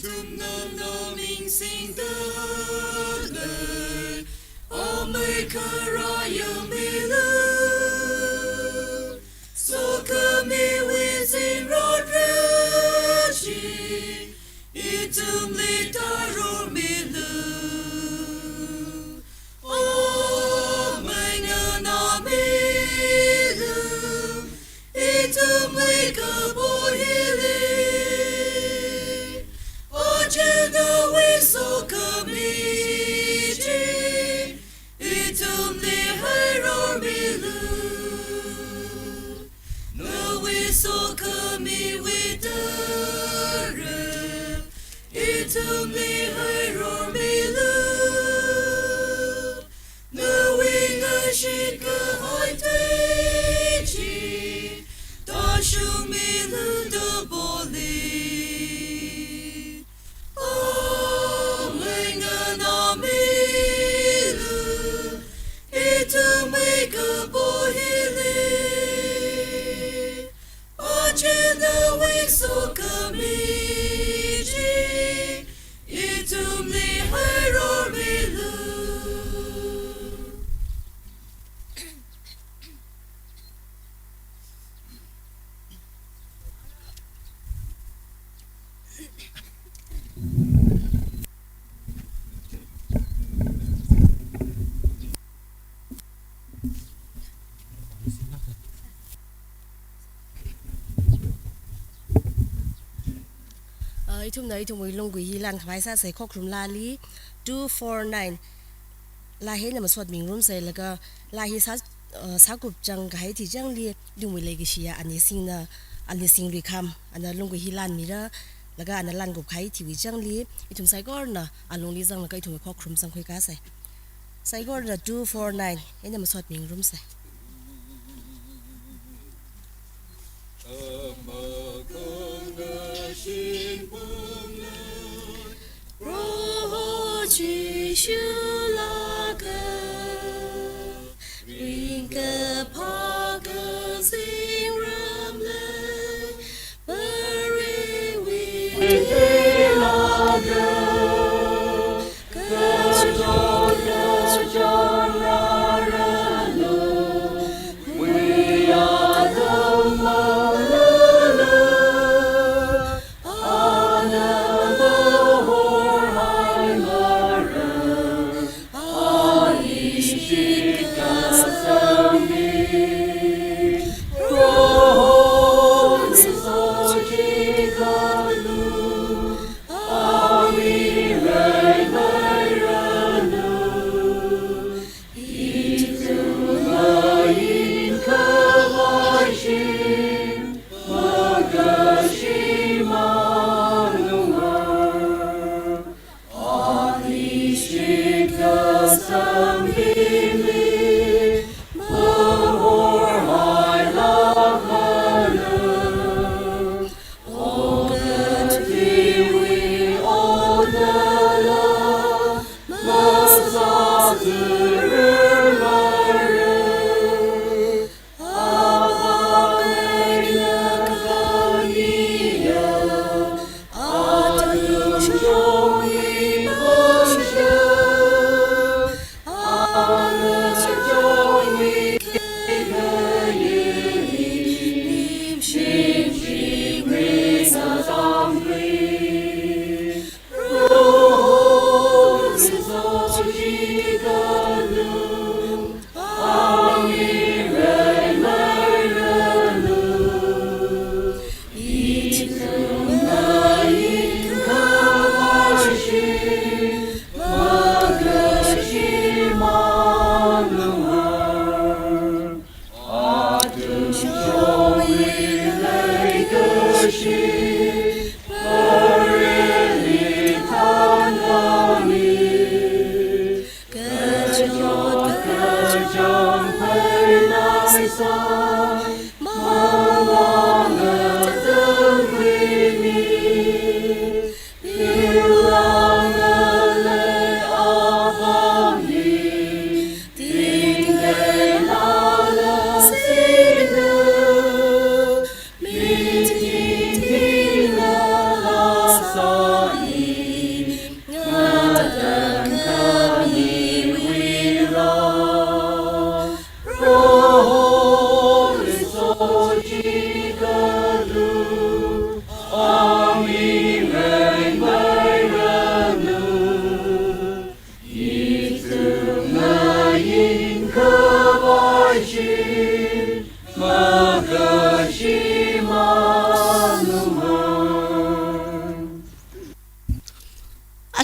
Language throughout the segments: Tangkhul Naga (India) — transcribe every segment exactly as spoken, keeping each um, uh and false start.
Ithumna naming singdalei, amei kharā yangmilu. Sokhamiwui zingrot rechi, ithumli tārormilu. O Amei nganāmilu, ithumwui kapo hili. Aja nawui sokhami chi, ithumli hairormilu. Nawui sokhamiwui tara, ithumli hairormilu. Nawui ngashitkahai tui chi, tāshungmilu da poli. O Amei nganāmilu, ithumwui kapo hili. Aja nawui sokhami chi, ithumli hairormilu. Uh, ithumna ithumwui lunggui hi lan khavai sāsei, Khokharum laali two four nine. Laa hi ina masot mingarumsei, laga laa hi sā, uh, sākup chang kahai thi changli, ithumwui leikashiya Anisingna, Anising Luikham, ana lunggui hi lanmira, laga ana lankup kahai thiwui changli, ithum saikorana alungli zanglaga ithumwui khokharum sangkhui kasei. Saikorana two four nine, ina masot mingarumsei. Proho Jishu laga, ringkaphā kazingramli,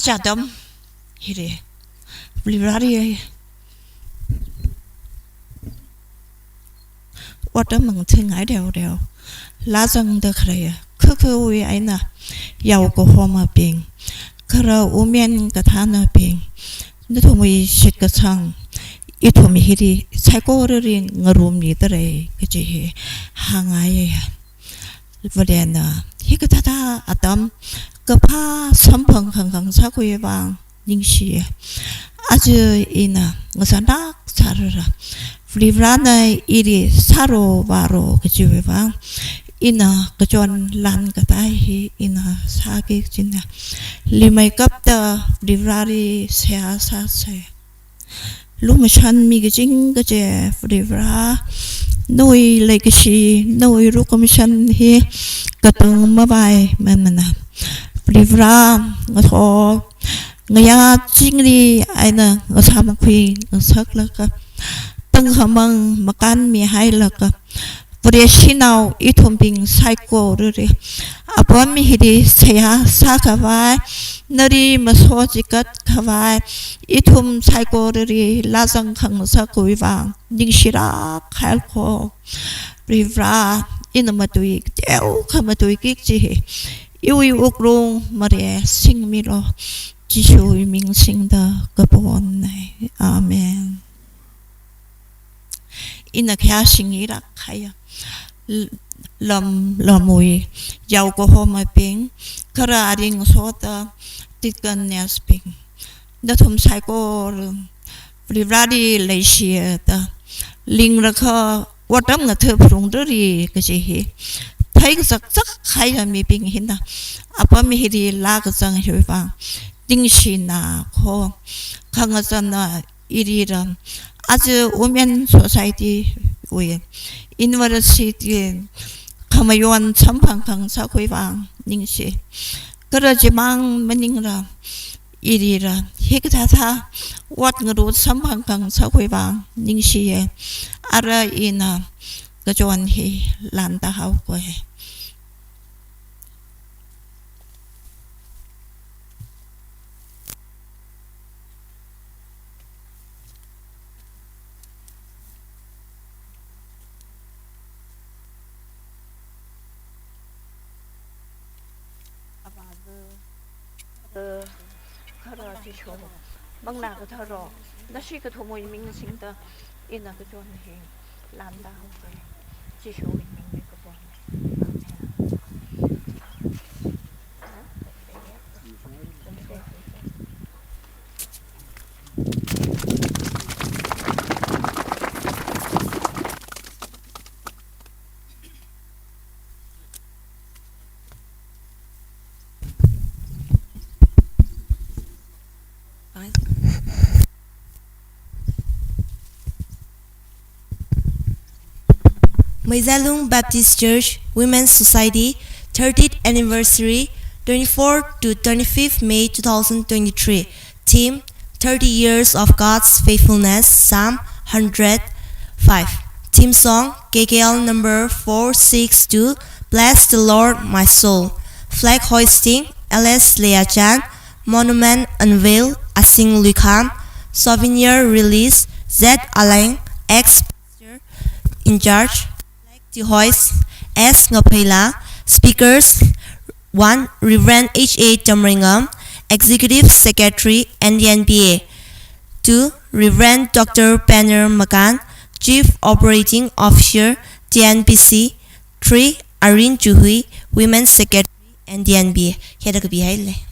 Kachithā atam hili Varivarāli otram mangthingai teoteo laa zangda khaleiya, kha khawui eina yao kahomabing, kharā women kathānabing, nathumwui shitkasang ithum hili saikorali ngarummitalei kaji hi hāngngaiya. Varena hikathāda atam kaphā samphang khangkhang sākhuiwui vang ningshiya. Aja ina ngasānlāk sārara, Varivarāna ili sālu vālu kajiwui vang ina kachon lan katā hi ina sāki kajina. Rimeikapta Varivarāli seihā sāsa. Lumashanmi kaching kaje Varivarā, nawui leikashi, nawui lukhamashan hi katang mavaimanmana. Varivarā, ngathor ngayā chingli eina ngasāmakhui ngasaklaga, tangkhamang makānmihailaga, Vareshinao ithumbing saikorali apam hili seihā sākhavai, nali masochikat khavai, ithum saikorali laa zang khangasakhuiwui vang ningshilāk haikho. Varivarā, ina matui teokha matuiki kaji hi iwui wuklung mare singmilu. Jishuwui ming singda kaponna. Amen. Ina khayā shingi lāk haiya. L-, lam, lamwui yao kahomabing, kharā aring soda deaconess bing, nathum saikora Varivarāli leishida, lingrakha otram ngatha phalungrali kaji hi theikazakzak haiya mibing hina. Apam hili laa kazang hiwui vang ningshina kho. Khangazana irira, aja Women Society wui university khamayon samphang khangasakhuiwui vang ningshi. Kharā chimang maningra, irira hikathāda ot ngarut samphang khangasakhuiwui vang ningshiya. Ara ina kachon hi landa haokoi. Kharā Jishu, Manglā Kathara, nashi kathumwui ming singda ina kachon hi landa haokoi. Jishuwui mingli kapon. Amen. Meizalung Baptist Church Women's Society, thirtieth anniversary, twenty-fourth to twenty-fifth May two thousand twenty-three. Theme, thirty years of God's faithfulness, Psalm hundred five. Theme song, K K L number four six two, Bless the Lord, my soul. Flag hoisting, L S Leiyachan. Monument unveil, Asing Luikham. Souvenir release, Z Aleng, ex-pastor in charge. Flag dehoise, S Ngapheila. Speakers, one, Reverend H A Tamreingam, Executive Secretary, N D N B A. Two, Reverend Doctor Penner Makan, Chief Operating Officer, T N B C. Three, Irene Chuhui, Women Secretary, N D N B A. Heda kapihaile.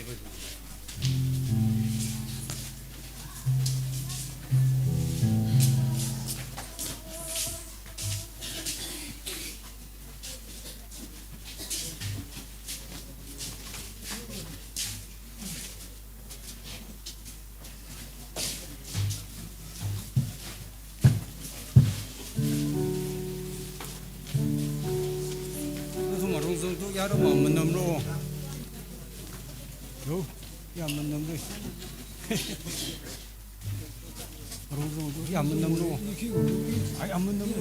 Nathum arongzang tu yaruma manamlo. Yo, ya manamlo. Arongzang tu ya manamlo. Ai, amanamlo.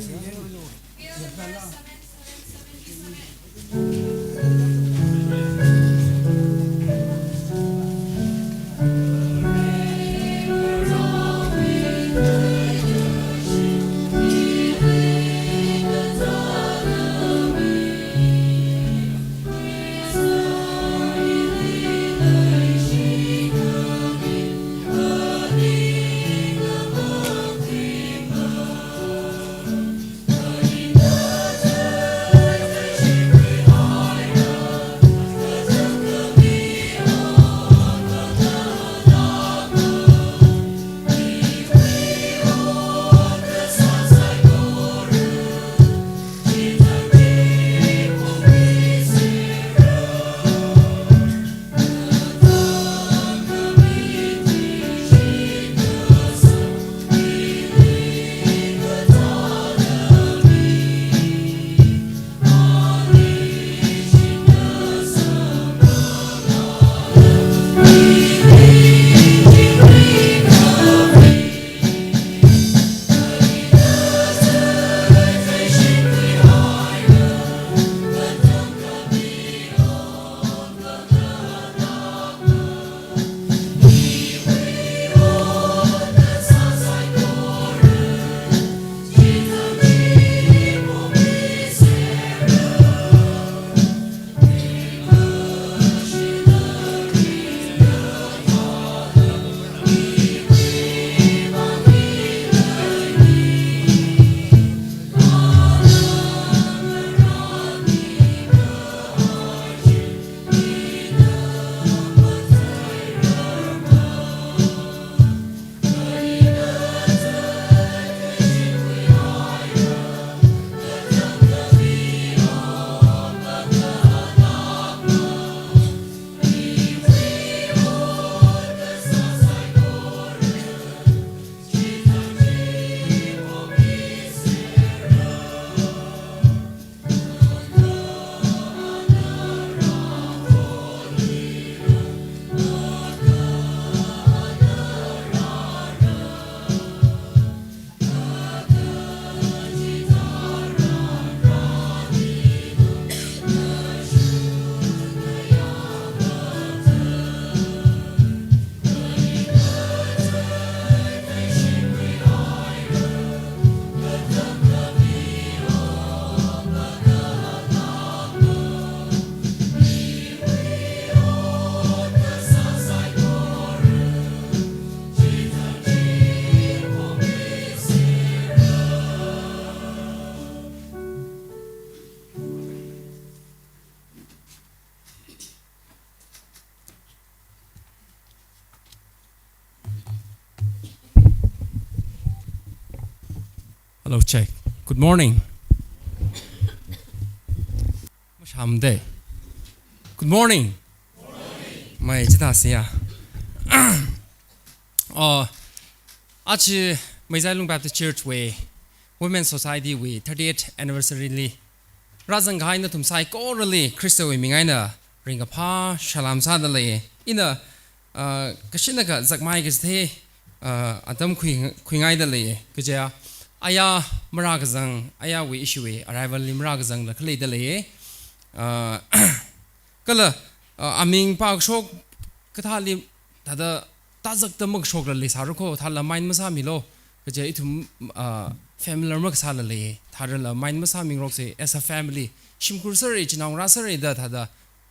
Hello, check. Good morning. Mashamde. Good morning. Mai chita siya. Oh, achi Meizai Lung Baptist Church wui Women Society wui thirtieth anniversary li rāzang kahai nathum saikorali Khristawui ming eina ringkaphā salam sādalei. Ina, ah, kashinna kazakmai kachithei, ah, atam khui, khuingaidalei. Kaja aya marākazang, ayawui ishiwui arrival li marākazangla khaleidalei. Ah, kala, ah, aming pākashok kathāli thāda tāzakta makashokla leisāra kho, thāla mind masāmilo. Kaja ithum, ah, familiar makasāla lei, thārala mind masāmingaroksei, as a family. Shimkhur sāra, chinaongarā sāra da thāda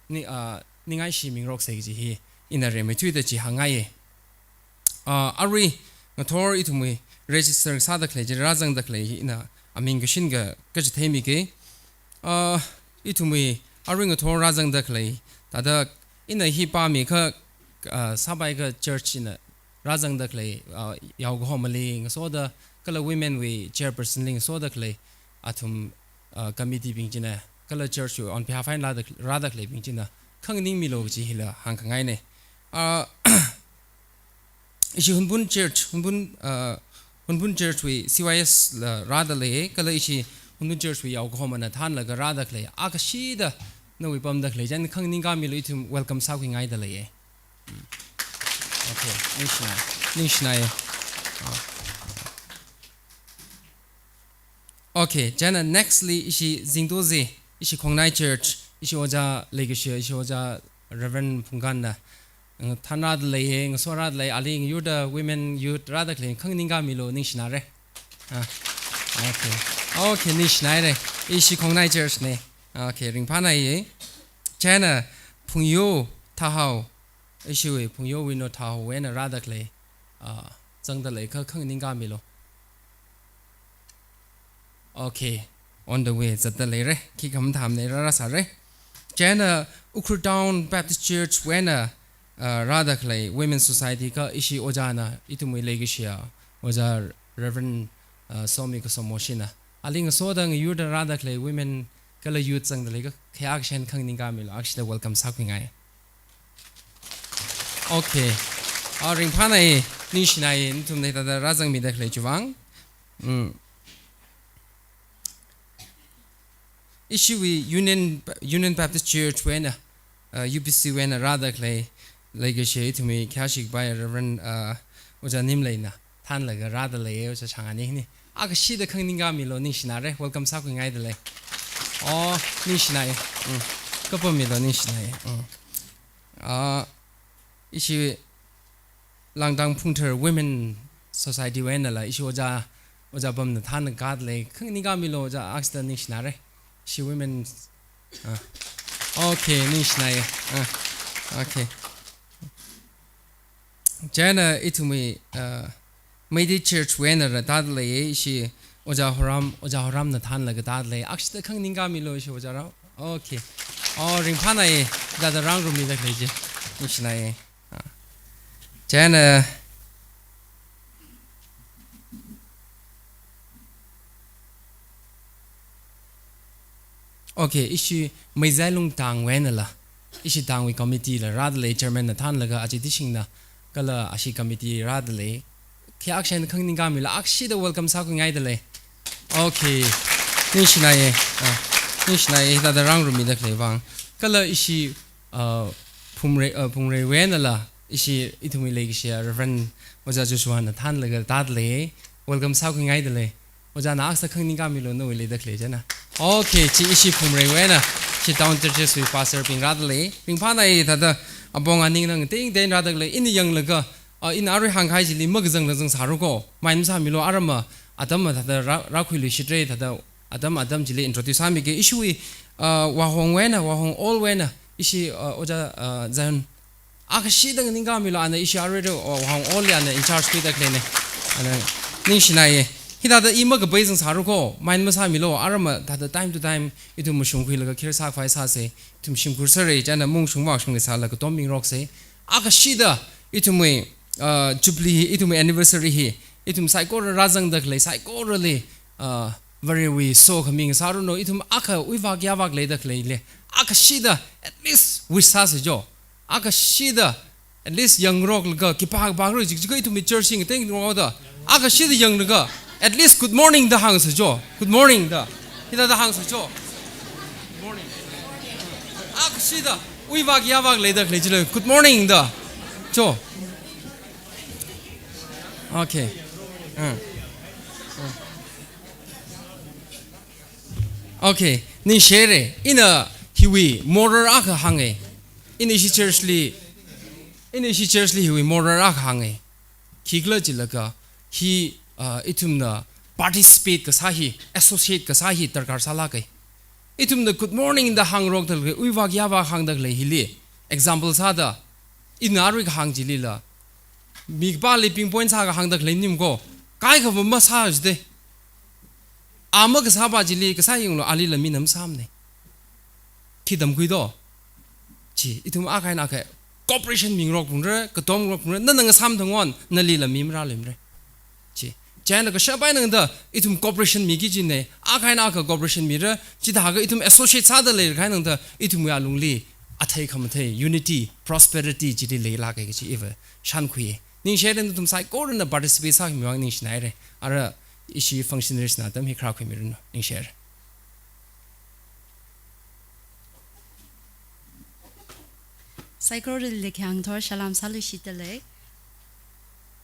ni, ah, ningai shimingaroksei kaji hi ina rimeithuida chihāngngai. Ah, arui ngathor ithumwui register sāda khalei chi rāzangda khalei hi ina aming kashin ka, kachitheimi ke. Ah, ithumwui arui ngathor rāzangda khalei, thāda ina hi pāmi kha ah, sāpaikha church china rāzangda khalei, ah, yaokahomali ngasoda kala women wui chairperson li ngasoda khalei athum, ah, committee bing china kala church wui on behalf eina rāda, rāda khaleibing china khanganingmilu kaji hila hāngkhangaina. Ah, ishi Hunphun Church, Hunphun, ah, Hunphun Church wui C Y S la rāda leiya, kala ishi Hunphun Church wui yaokahomana thānlaga rāda khalei, akashida nawui pamda khalei china khanganingkāmilu, ithum welcome sākhuingaida leiya. Mm. Okay, ningshina, ningshinaya. Ah. Okay, china next li ishi Zingtoze, ishi Khongnai Church, ishi ojā leikashiya, ishi ojā Reverend Phungkanna, uh, thānrāda leiya, ngasorāda lei, ali ngayurda women youth rāda khalei khanganingkāmilu, ningshinare. Ah, okay. Okay, ningshinaire. Ishi Khongnai Church na. Okay, ringphānaiya. China Phungyo Thahao, ishiwui Phungyo Wino Thahao wui eina rāda khalei, ah, zangda leiakha khanganingkāmilu. Okay, on the way zatda leira. Khikha mathāmana, rārāsāra. China Ukhrul Town Baptist Church wui eina, ah, rāda khalei Women Society kha ishi ojāna, ithumwui leikashiya ojā Reverend, ah, Somi Kasomoshina. Ali ngasoda ngayurda rāda khalei women kala youth zangda leiakha khayākha shān khanganingkāmilu, akashida welcome sākhuingai. Okay. Ah, ringphānai, ningshinai, nathumna hithāda rāzangmida khalei chiwui vang. Mm. Ishiwui Union, Union Baptist Church wui eina, uh, U B C wui eina rāda khalei, leikashi ithumwui khayāshi kapai Reverend, uh, Ojā Nimleina thānlaga rāda leiya, Ojā Changani ni. Akashida khanganingkāmilu, ningshinare, welcome sākhuingaida lei. Oh, ningshinai. Mm. Kapamilu, ningshinai. Mm. Ah, ishi Langdang Phungthar Women Society wui einala, ishi Ojā, Ojā Pamna thānlaga rāda lei, khanganingkāmilu Ojā, akashida ningshinare. Ishi women, ah. Okay, ningshinai. Ah. Okay. China ithumwui, ah, Meitei Church wui einala tāda lei, ishi Ojā Horam, Ojā Horamna thānlaga tāda lei. Akashida khanganingkāmilu ishi Ojā Horam. Okay. Oh, ringphānai, hithāda rāngarummida khalei chi. Ningshinai. Ah. China, okay, ishi Meizailung Town wui einala, ishi town wui committee la rāda lei, chairman na thānlaga Achi Tishingna, kala ashi committee rāda lei. Khayākha shān khanganingkāmilu, akashida welcome sākhuingaida lei. Okay. Ningshinai, ah, ningshinai, hithāda rāngarummida khalei vang. Kala ishi, ah, Phumrei, ah, Phumrei wui einala, ishi ithumwui leikashiya Reverend Ojā Joshua na thānlaga tāda lei. Welcome sākhuingaida lei. Ojāna akashida khanganingkāmilu nawui leida khalei china. Okay, chi ishi Phumrei wui eina, chi town churches wui pastor bing rāda lei. Ringphānai, hithāda apong aning nang ting ting rāda lei. Ina yanglaga, ah, ina arui hāngkahai chili makazangla zangsāra ko. Mind masāmilu, aramma, atamma hithāda rā, rākhuiluishitra, hithāda atam atam chili introduce sāmiki. Ishiwui, ah, Wahong wui eina, Wahong All wui eina, ishi, ah, Ojā, ah, Zion akashida nganingkāmilu, ana ishi aruirui, oh, Wahong All li ana in charge khuida khaleina. Ana ningshinai. Hithāda i makapai zangsāra ko, mind masāmilu, aramma hithāda time to time ithum mashungkhuilaga khir sākhavai sāsa, ithum shimkhur sāra, china mungshung vāshungli sālaga tombing roksa. Akashida ithumwui, ah, jubilee hi, ithumwui anniversary hi, ithum saikora rāzangda khalei saikorali, ah, Varewui sokhami ngasāranu, ithum akha uivak yāvak leida khaleili, akashida at least wish sāsa jo. Akashida, at least yangroklaga, khipā khipā rui jik jik ithumwui church hi ngateingaroda, akashida yanglaga, at least good morning da hāngsa jo. Good morning da. Hithāda hāngsa jo. Good morning. Akashida, uivak yāvak leida khalei chili, good morning da. Jo. Okay. Uh. Uh. Okay, ningshire, ina hiwui moral akha hānga. Ina ishi church li, ina ishi church li hiwui moral akha hānga. Khikhala jilaga, hi, ah, ithumna participate kasā hi, associate kasā hi darkar sālāka. Ithumna good morning da hāngrokda khalei, uivak yāvak hāngda khalei hili, example sāda, ina arui kahāng chilila, mi kapāli pinpoint sākahāngda khalei nim ko, kaikhava masā jide. A makasāpa chili kasā yanglu, alila mina masāmana. Khi tamkhui do? Chi, ithum akha eina akha cooperation mingarok phungra, katom ngarok phungra, nana ngasām thang on, nalila mi marāluimara. Chi. Chieina kashap eina tangda, ithum cooperation miki kajina, akha eina akha cooperation mira, chithākha ithum associate sāda leikahai tangda, ithumwui alungli, athei khamathei, unity, prosperity, chili leilāka kaji iva shānkhui. Ningshire nathum saikorana participate sākhamiwui vang ningshinaire. Ara ishi functionaries na atam hi kharā khuimiranu. Ningshire. Saikorali khayang thor salam sāluishitdalei.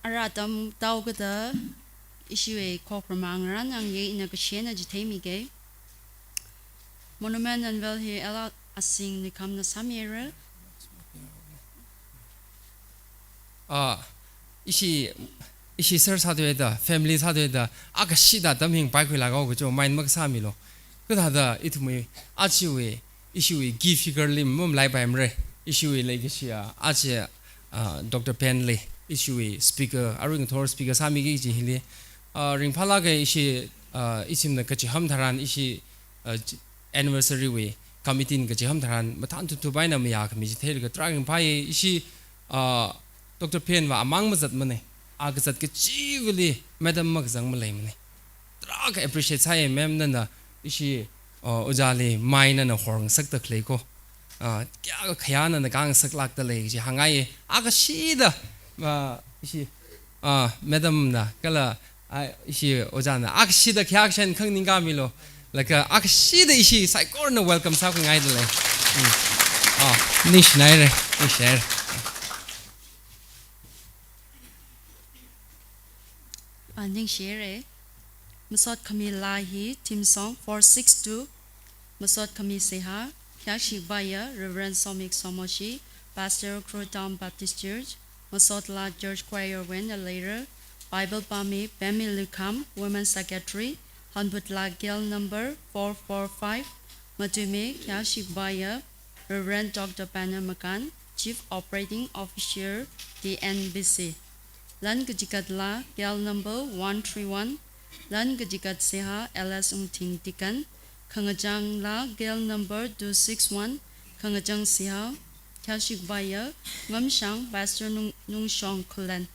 Ara atam tao kada ishiwui khokharum ngarān yangye ina kashena chitheimige. Monument unveil hi L R Asing Nikamna sāmira. Ah, ishi, ishi sir sāthuida, family sāthuida, akashida atam hi ngaphaikhuilaga kajo mind makasāmilu. Kathāda ithumwui, ajawui, ishiwui key figure li mamalaipaimara. Ishiwui leikashi a, aja, ah, Doctor Pen li, ishiwui speaker, arui ngathor speaker sāmiki kaji hili. Ah, ringphālāka ishi, ah, ithumna kachiham tharan ishi, ah, ch-, anniversary wui committee na kachiham tharan mathān thuthup eina mayākhami chitheilaga tarākha ringphāya ishi, ah, Doctor Pen va amang mazatmana. A kazat kachivali madam makazang maleimana. Tarākha appreciate sāya ma'am nana ishi, ah, ojāli mai nana horngasakda khalei ko. Ah, kayākha khayā nana kāngasaklākdalei kaji hāngngaiya. Akashida, ah, ishi, ah, madam na, kala, ah, ishi ojāna, akashida khayākha shen khangning kamilu. Laga akashida ishi saikorana welcome sākhuingaidalei. Hmm. Ah, ningshinaire, ningshinaire. Ah, ningshire. Masot khami laa hi theme song four six two. Masot khami seihā, khayākshik vāya, Reverend Somik Somoshi, Pastor, Ukhrul Town Baptist Church. Masot laa Church Choir wui eina leira. Bible pāmi, Pemi Likham, Women Secretary. Hanbut laa K L number four four five. Matuimi, khayākshik vāya, Reverend Doctor Panel Makan, Chief Operating Officer, T N B C. Lan kachikat laa K L number one three one, lan kachikat seihā L S Ungthing Deacon, khangachang laa K L number two six one, khangachang seihā, khayākshik vāya, Ngamshang Pastor Nung-, Nungshong Khullen.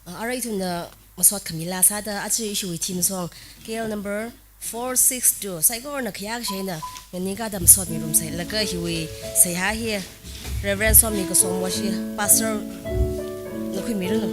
Ah, arui ithumna masot khami laa sāda aja ishiwui theme song K L number four six two. Saikorana khayākha shena nganingkada masot mirumsei. Laga hiwui seihā hi Reverend Somik Somoshi, Pastor na khuimiranu.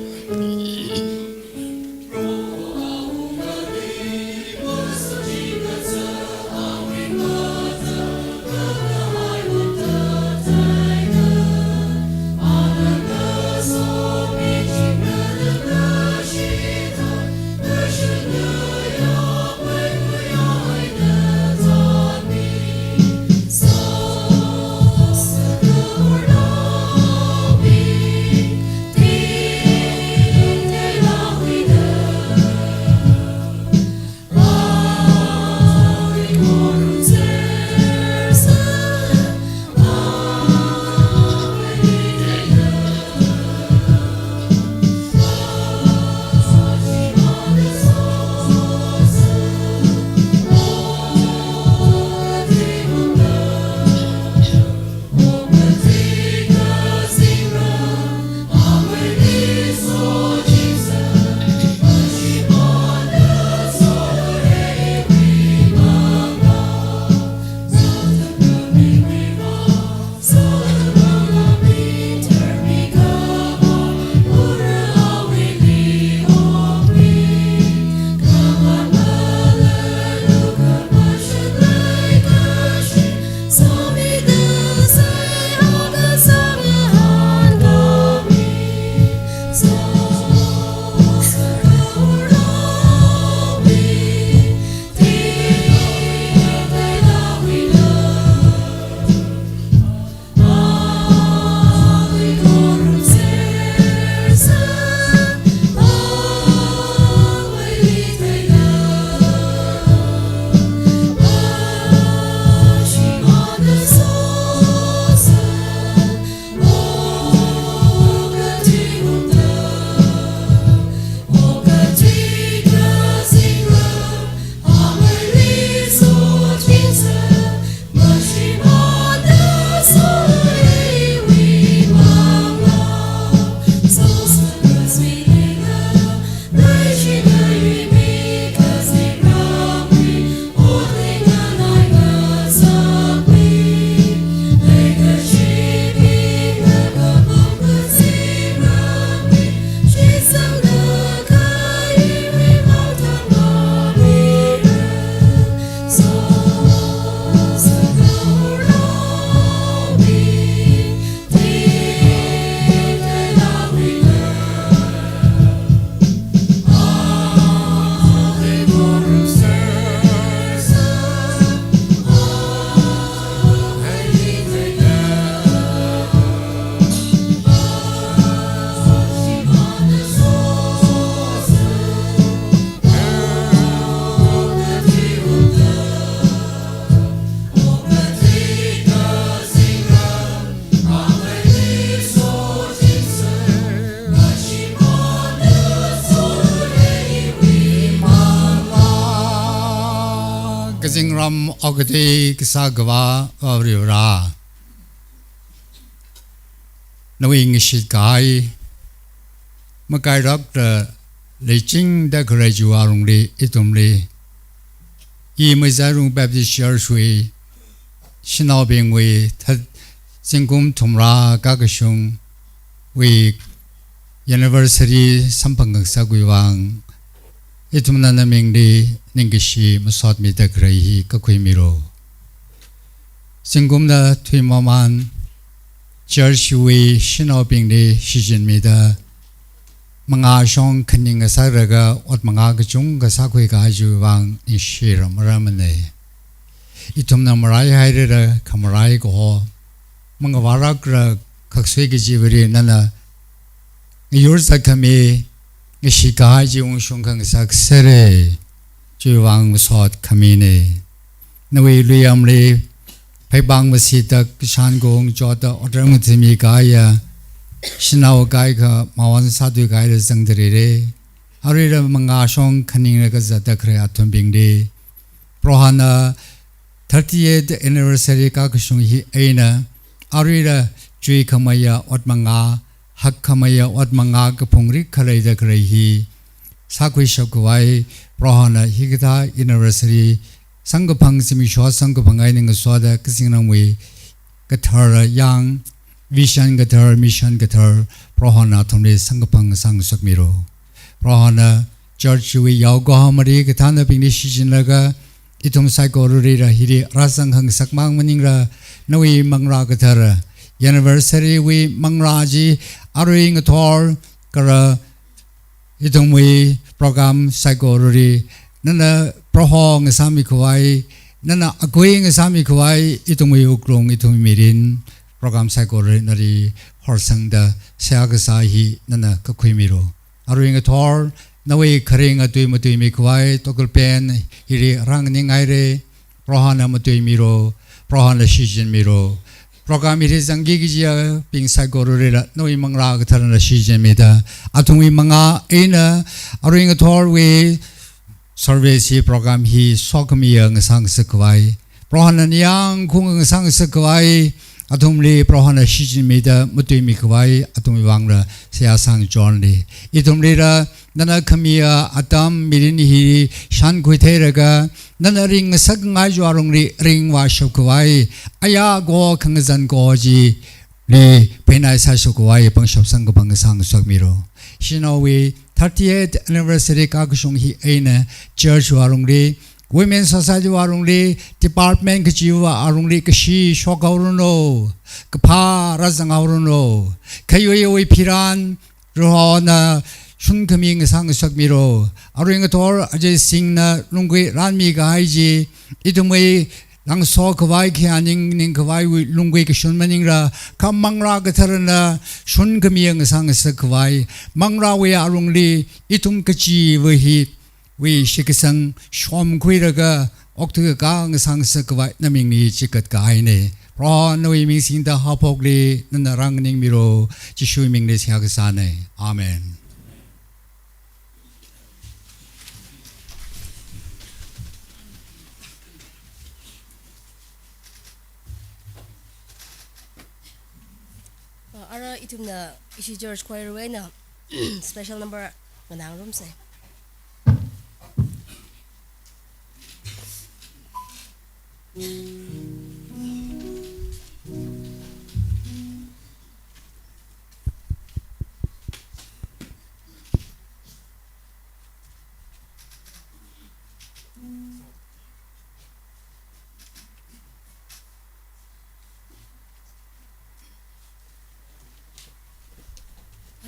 Zingram okathui kasā Akhava Varivarā, nawui ngashit kahai makairakta leichingda khalei chiwui alungli ithumli, I Meizarung Baptist Church wui shanaobingwui that zingkum thumrā kakashungwui anniversary samphang ngasakwui vang, ithumna namingli ningkashi masotmida khalei hi kakhuimilu. Zingkumna thuimaman church wui shanaobingli shichinmida, mangāshong khaning ngasālaga ot mangā kachungkha sākhui kahai chiwui vang ningshira maramane. Ithumna maraihairara khamaraiho, mangavālākra khaksui kajiwuili nana ngayur zatkhami, ngashit kahai chi ungshung khangasak sāra, chiwui vang masot khamine. Nawui luiyamli pheipāng masita kashan kong chota otram ngathami kahaiya shanao kaikha mawan sāthui kahaila zangdalei. Aruila mangāshong khaninglaga zatda khalei athumbingli, Prohona thirtieth anniversary kakashung hi eina, aruila chuikhameiya ot mangā, hakkhameiya ot mangā kaphungrik khaleida khalei hi sākhuishap khavai, Prohona hikathā anniversary samkaphang zimiksho samkaphang eina ngasoda kazingramwui kathara yang, vision kathar, mission kathar, Prohona athumli samkaphang sāngasakmilu. Prohona church wui yaokahomali kathānabingli shichinlaga, ithum saikoralila hili rāzang khangasak mang maningla, nawui manglā kathara anniversary wui manglā chi arui ngathor kala ithumwui program saikorali nana Proho ngasāmi khavai, nana akui ngasāmi khavai, ithumwui wuklung, ithumwui mirin, program saikorali nali horsangda seihā kasā hi nana kakhuimilu. Arui ngathor nawui kharinga tui matuimi khavai, tokal pen hili rānganingaire. Prohona matuimilu, Prohona shichinmilu. Program hili zangki kajiyabing saikoralila nawui manglā katharana shichinmida, athumwui mangā eina arui ngathorwui service hi, program hi sokhamiya ngasāngasak khavai, Prohona ningyāng khaung ngasāngasak khavai, athumli Prohona shichinmida matuimi khavai, athumwui vangla seihā sāngachonli. Ithumlila nana khamiya atam mirin hi shankhui theilaga, nana ringngasak ngai chiwui alungli ringvāshap khavai, ayā kaho khangazan kaho chili phainai sāshap khavai pangshap samkaphang sāngasakmilu. Shanaowui thirtieth anniversary kakashung hi eina church wui alungli, women society wui alungli, department kachiwui alungli kashi shokhaoranu, kaphā rāzanghaoranu. Khayuiwui phiran Prohona shunkhami ngasāngasakmilu. Arui ngathor Ajay Singh na lunggui ranmi kahai chi, ithumwui langso khavai, khayā ningning khavaiwui lunggui kashun maningla, kha manglā katharana shunkhami ngasāngasak khavai, manglāwui alungli ithum kachiva hi wui shitkasang shomkhuilaga okthui kakā ngasāngasak khavai namingli chikat kahaine. Proho nawui ming singda haophokli nana rānganingmilu, Jishuwui mingli seihā kasāne. Amen. Uh, ara ithumna ishi church choir wui eina special number nganāngarumsa.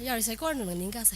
Yarisa, corner nganingkasa.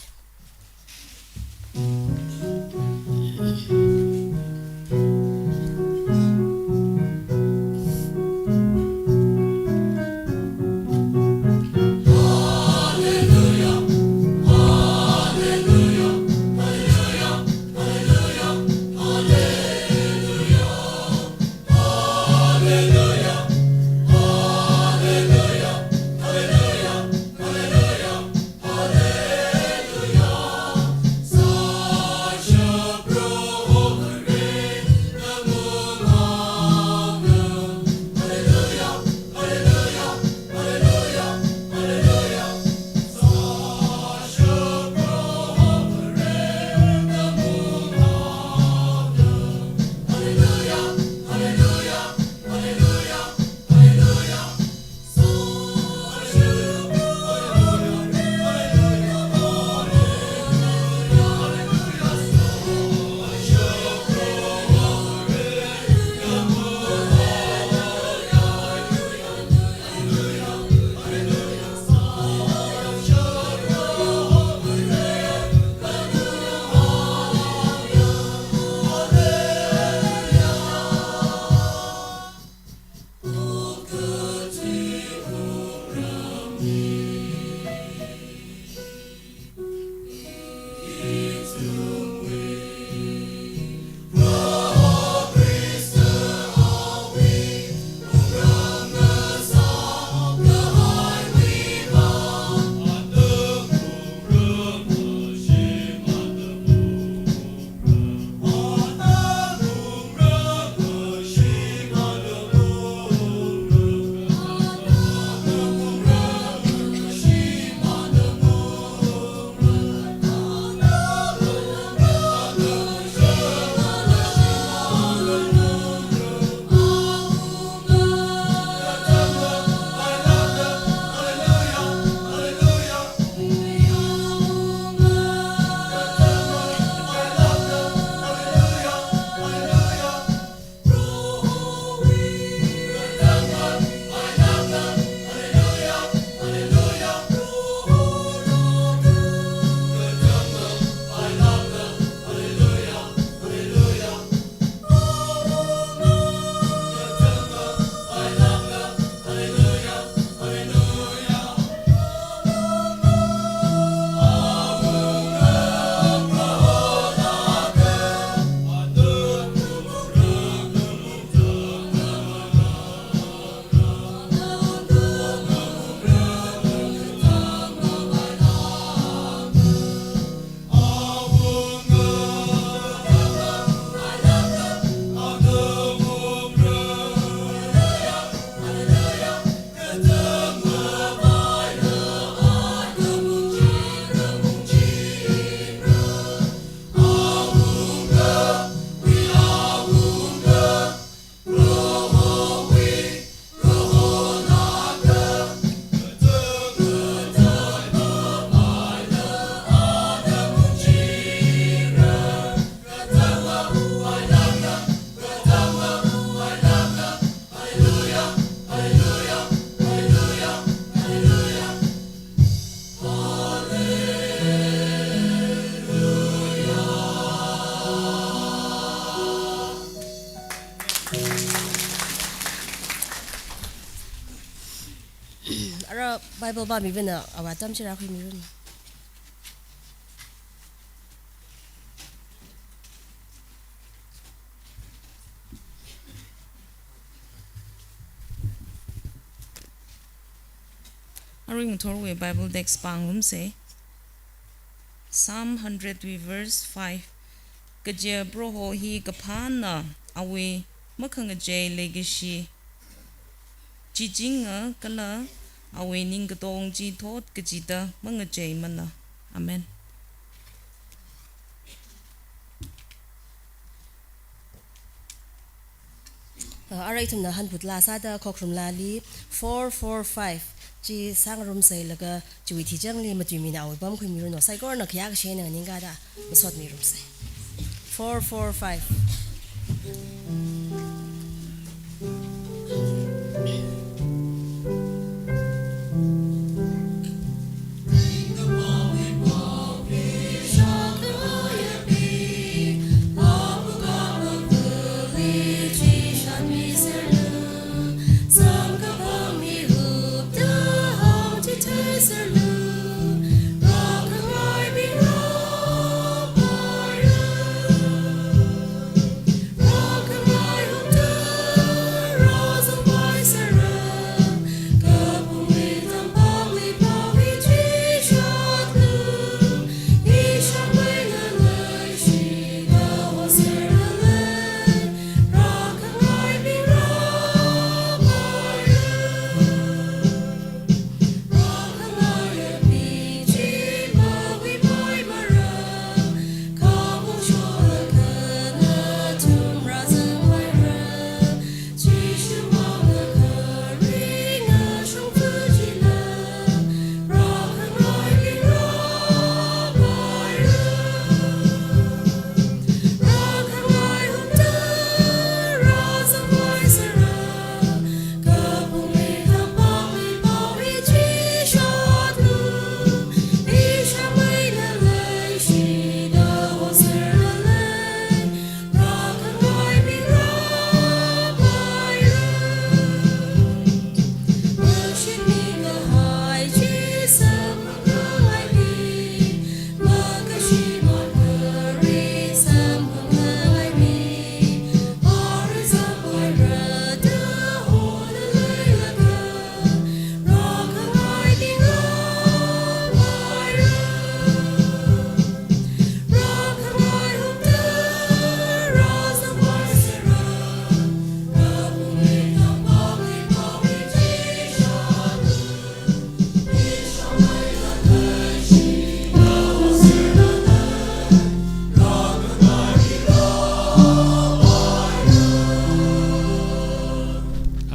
Bible pāmivana ava tamchira khuimiranu. Arui ngathorwui Bible text pāngarumsa. Psalm hundred wui verse five. Kaja Proho hi kaphāna, awui makhangachei leikashi chichinga kala awui ningkatong chi thot kachida mangacheimana. Amen. Uh, arui ithumna hanphut laa sāda khokharum laali four four five chi sāngarumsailaga chiwui thichangli matuimina awui pamkhuimiranu. Saikorana khayākashi eina nganingkada masotmirumsa. Four four five.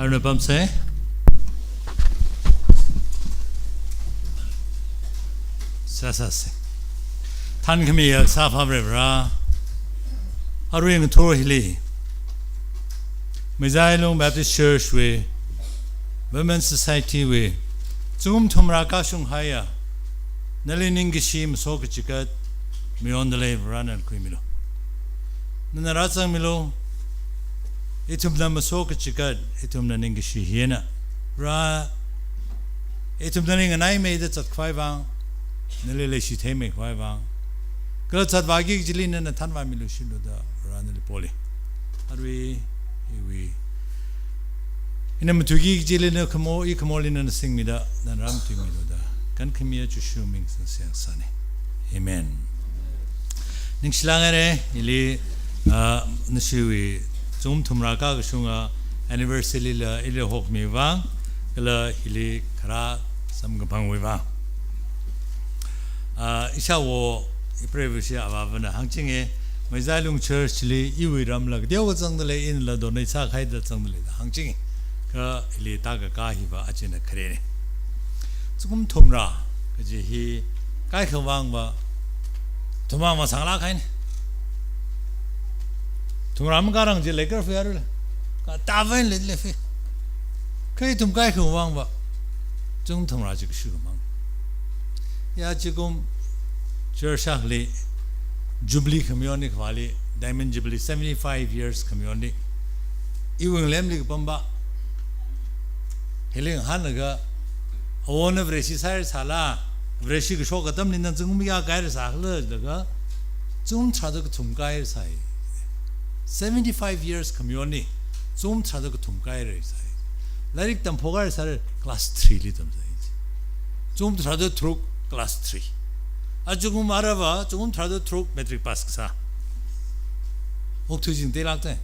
Arui pamsa. Sāsāsa. Thankhamiya sāpha Varivara. Arui ngathor hili Meizailung Baptist Church wui, Women Society wui, zingkum thumrā kashung haiya, nali ningkashi masokachikat mayondalei Vara nana khuimilu. Nana rāzangmilu, ithumna masokachikat, ithumna ningkashi hina. Vara, ithumna ningkhanaimeida zatkhavai vang, nali leishi theimeikhavai vang, kala zatvāki kajili nana thanvāmilu shiluda, Vara nali poli. Arui, iwui. Ina matuiki kajili na khamo, i khamoli nana singmida, nana rāmatuimiluda. Kankhamiya Jishu ming sāsāsana. Amen. Ningshilāk haira, ili, ah, nashiwui zingkum thumrā kakashunga anniversary lila ili hokmi vang, kala ili kharā samkaphangwui vang. Ah, ishāwo, ipreivāshi avāvana hāngchinga, Meizailung Church li iwui ramla kateokha zangdalei, inala donate sākahaida zangdalei da hāngchinga. Kha ili tākakā hiva achina kharena. Zingkum thumrā kaji hi kaikha vangva, thumrā masānglāk haina. Thumrā makārang chili curfew yarule. Katāvaila leilei. Kha ithum kaikha vangva, zingkum thumrā chi kashu khamang. Ya zingkum church akhali Jubilee khamayon ni khavāli, Diamond Jubilee seventy-five years khamayon ni. Iwui ngalemli kapamba. Hili ngahānlaga Awona Vareshi sāhaira sāla, Vareshi kashok atamli nang zingkum kayākha sākhala jilaga, zingkum tharāda kathum kayākha sāi. Seventy-five years khamayonli, zingkum tharāda kathum kayākha sāi. Lairik tamphok haira sāla class three li tamsai. Zingkum tharāda tharuk class three. A zingkum aruiva, zingkum tharāda tharuk matric pass kasā. Okthui jing telākte.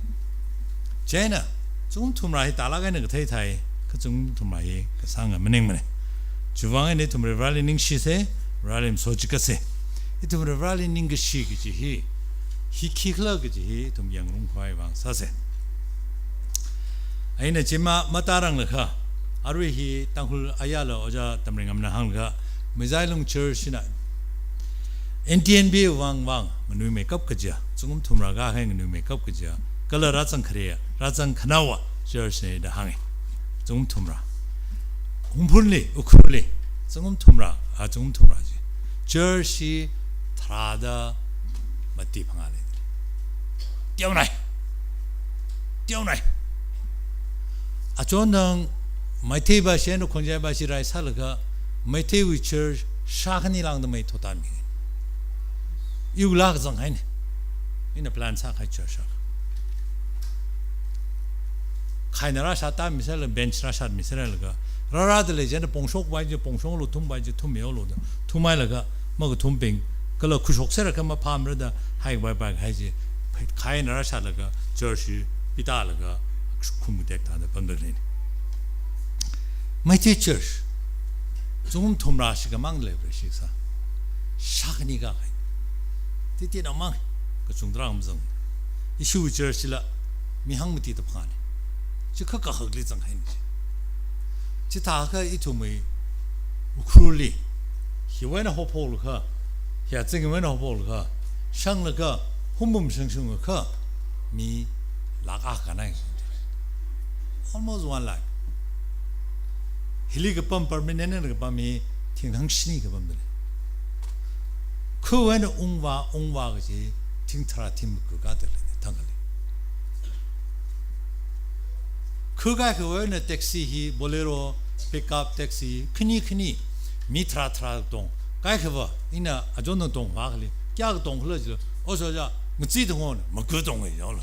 Chieina, zingkum thumrā hi tālāk eina kathei thai, kha zingkum thumrā hi kasānga maningmana. Chiwuivang eina ithum Varivarāli ningshisa, Varivarāli masot chikatsa. Ithum Varivarāli ningkashi kaji hi, hi khikhala kaji hi, ithum yangrumkhavai vang sāsa. Eina chima matāranglakha, arui hi Tangkhul ayala Ojā Tamringamna hānglaga, Meizailung Church na N T N B vang vang nganuimeikap kajiya, zingkum thumrā kahai nganuimeikap kajiya, kala rāzang khare, rāzang khanaowa church na da hānga. Zingkum thumrā. Hungphunli, Ukhrulli, zingkum thumrā, a zingkum thumrā chi. Church hi tharāda mati phangā lei. Teonai. Teonai. Achon nang Meitei bashi eina Khongjai bashi rai sālaga Meiteiwui church shākhani lāngda mai thotāmi. Iwui lāk zanghaina. Ina plan sākahai church shākha. Khaina rāshātāmi sālaga bench rāshāmi sālaga. Rārāda lei chieina pongshok vai chi pongshoklu, thum vai chi thummilu da. Thumhailaga makathumbing kala khuishok sālaga maphāmara da hai vai vai hai chi. Khaina rāshālaga church hi pitālaga khumtek tāda pamda lei. Meitei church zingkum thumrā shikha mang lei Vareshi sā. Shākhani kahai. Titi na mang kachungda rāmazang. Ishiwui church chila mi hangmatida phangāna. Chi kha kahakli zanghaina chi. Chithākha ithumwui Ukhrulli, hiwui eina hophoklaga, hi azingwui eina hophoklaga, shanglaga, humbum shangshungakha, mi lakh akha nai. Almost one lakh. Hili kapam permanent na kapam hi thinghang shini kapamda lei. Khawui eina ungvā, ungvā kaji thing tharā thing maku kada lei, thang kali. Kha kaikhawui eina taxi hi, Bolero, pickup, taxi, khani khani, mi tharā tharā tong. Kaikhava, ina achon nang tongvā kali, kayākha tongkhala jila, o so ja, ngachi tongona, maku tong e jala.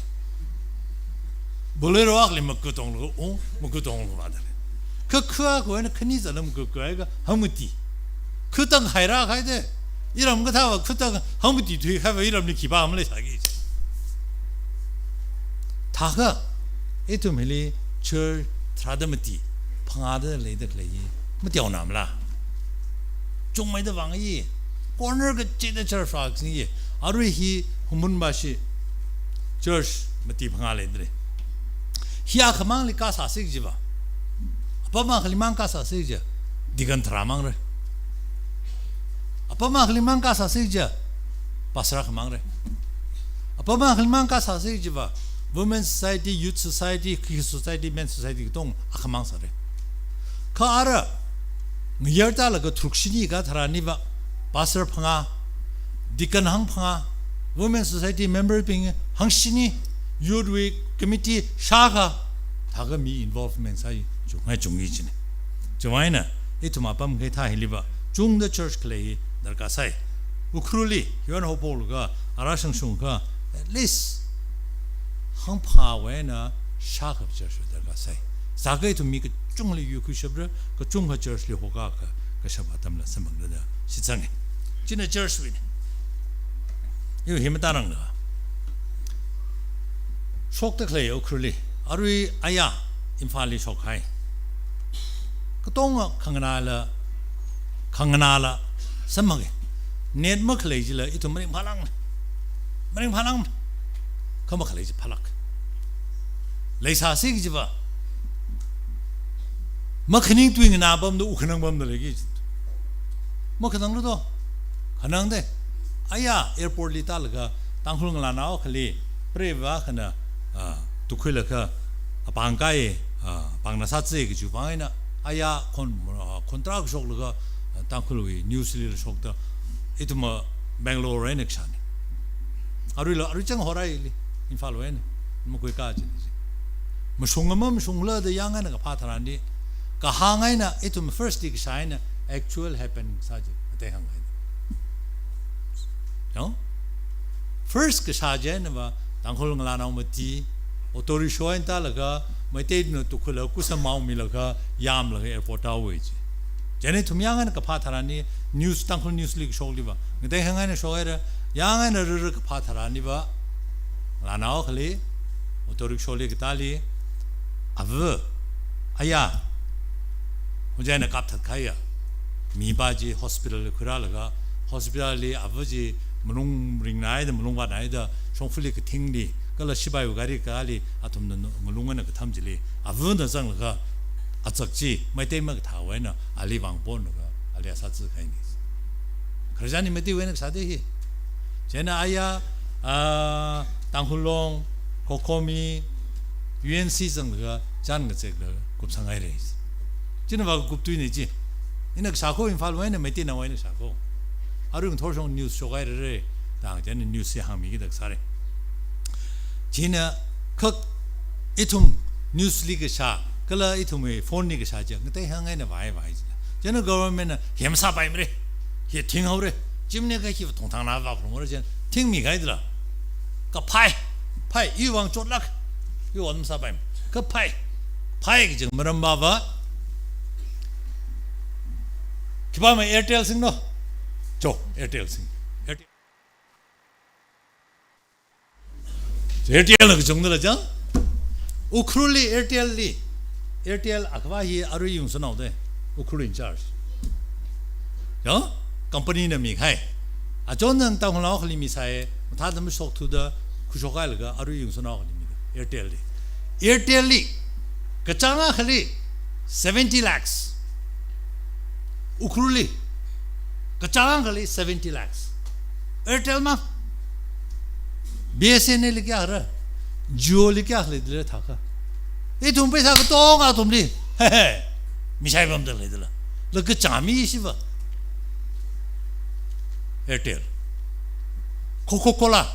Bolero akli maku tonglu, o, maku tonglu vāda lei. Kha kha kawui eina khani zala maku kahai kahāng mati. Kha tang haira kahai de. Iram kathāva kha tang hangmati thuikahaiva iramli khipā maleisāki. Thākha, ithum hili church tharāda mati, phangāda leida khalei hi, mateonamala. Chungmeida vang yi, corner kachida church fak sing yi, arui hi Hungphun bashi church mati phangā leida lei. Hi akhamangli kasā sik jiva. Apam akhali mang kasā sik ja, deacon tharā mangra. Apam akhali mang kasā sik ja, pastor akha mangra. Apam akhali mang kasā sik jiva, women society, youth society, khi society, men society katong akhamang sāra. Kha ara, ngayar tālaga tharuk shini katharāniva, pastor phangā, deacon hangphangā, women society member bing hangshini, youth week committee shākha, thākha mi involvement sāi, chungngai chungyi china. Chiwuivang eina, ithum apam kathā hiliva, chungda church khalei hi darkar sāi. Ukhrulli, hiwui eina hophoklaga, ara shangshungakha, at least, hangphangāwui eina shākha church darkar sāi. Sākha ithum mi kachungli yuikhuishapra, kachungkha church li hokaka, kashap atamla samphangda da shitsanga. China church wui. Iwui hi matāranglakha. Shokda khalei Ukhrulli, arui aya Imphalli shokhai. Katonga khanganāla, khanganāla samphanga. Net makhalei chila ithum maringphālāng. Maringphālāng. Kha makhalei chi phālāk. Leisā sik jiva. Makhaning tui nganā pamda, ukhanang pamda leiki. Makhananglu do. Khanang de. Aya airport li tālaga, Tangkhul ngalānao akhali, preiva akhana, ah, tukkhuilaga, apāng kai, ah, apāngna sātse kajiwui vang eina, aya khon, ah, khon tarākha shoklaga, ah, Tangkhulwui news lila shokta, ithum, ah, Bangalore eina kashāna. Aruila, arui chang horai li, Imphalwui eina, makui kachina chi. Mashunga mamashungla da yang eina kaphā tharanli, Kahāng eina, ithum first li kashā eina actual happen sā chi, ngatei hānghai. No? First kashā chi einava, Tangkhul ngalānao mati, auto rickshaw eina tālaga, Meiteina tukkhuilaga, kusa maomilaga, yāmlaga airport tāhaowa chi. Chieina ithum yāng eina kaphā tharan hi, news, Tangkhul news li kashokliva, ngatei hāng eina shokhaira, yāng eina rara kaphā tharan hiva, ngalānao akhali, auto rickshaw li katāli, ava, aya, Hojai eina kapthat kahaiya mipā chi hospital li khuirālaga, hospital li ava chi malung ringnaida, malung vātnaida, shongfali kathingli, kala sipaiwui gari kali, athumna ngalung eina katham chili, avana zanglaga, achak chi, Meitei makathāwui eina, ali vāng ponlaga, ali asā tsi kahaina. Khararchan hi Meiteiwui eina kasā de hi. Chieina aya, ah, Tangkhul Long, COCOMI, U N C zanglaga, chān ngazeklaga, kupsanghaira. China vā kuptuina chi. Ina kashā kho Imphal wui eina, Meiteinaowui eina kashā kho. Arui ngathor shong news shokhairara. Tang chieina news hi hāngmiki dak sāra. Chieina khak ithum news li kashā, kala ithumwui phone li kashā chi, ngatei hāng eina vāi vāi chi. Chieina government na hi masāpaimara, hi thinghaora, chimne ka hi thongthang na vāphalungra chieina, thingmi kahai dala. Kaphai, phai, iwui vāng chotlāk, iwui vāng masāpaimara. Kaphai, phai kaji maram va va. Khipāna Airtel singlu. Cho, Airtel sing. Airtel. Airtel na kachungda la chang. Ukhrul li Airtel li. Airtel akhavā hi arui yungsānao de. Ukhrul in charge. Ya? Company na mikahai. Achon nang Tangkhulnao akhali misai. Mathāda mashokthuda khuishokhailaga arui yungsānao akhali mi. Airtel li. Airtel li. Kachāng akhali seventy lakhs. Ukhrul li. Kachāng akhali seventy lakhs. Airtel mang. B S N L li kayākha ra, Jio li kayākha leidala thākha. Ithum paisa katonga athumli. He he. Misai pamda leidala. La kachāng mi shiva. Airtel. Coca-Cola.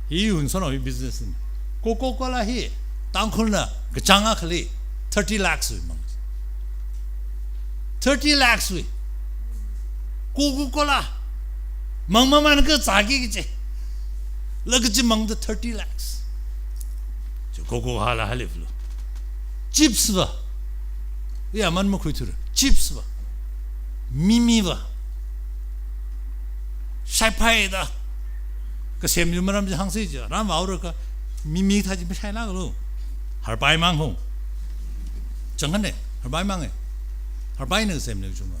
Hi yungsānao hi business na. Coca-Cola hi Tangkhulna kachāng akhali thirty lakhs wui mang. Thirty lakhs wui. Coca-Cola. Mang mamān kazāki kachi. La kachi mangda thirty lakhs. Chi Coca-Cola hāliflu. Chips va. Ya man makhuithura. Chips va. Mimi va. Shaiphaida. Kasem yu maram chi hāngsi chi. Ram vaura ka Mimi thā chi mashailāklu. Harpai mang ho. Chang hane. Harpai mang e. Harpai na kasem ne chunga.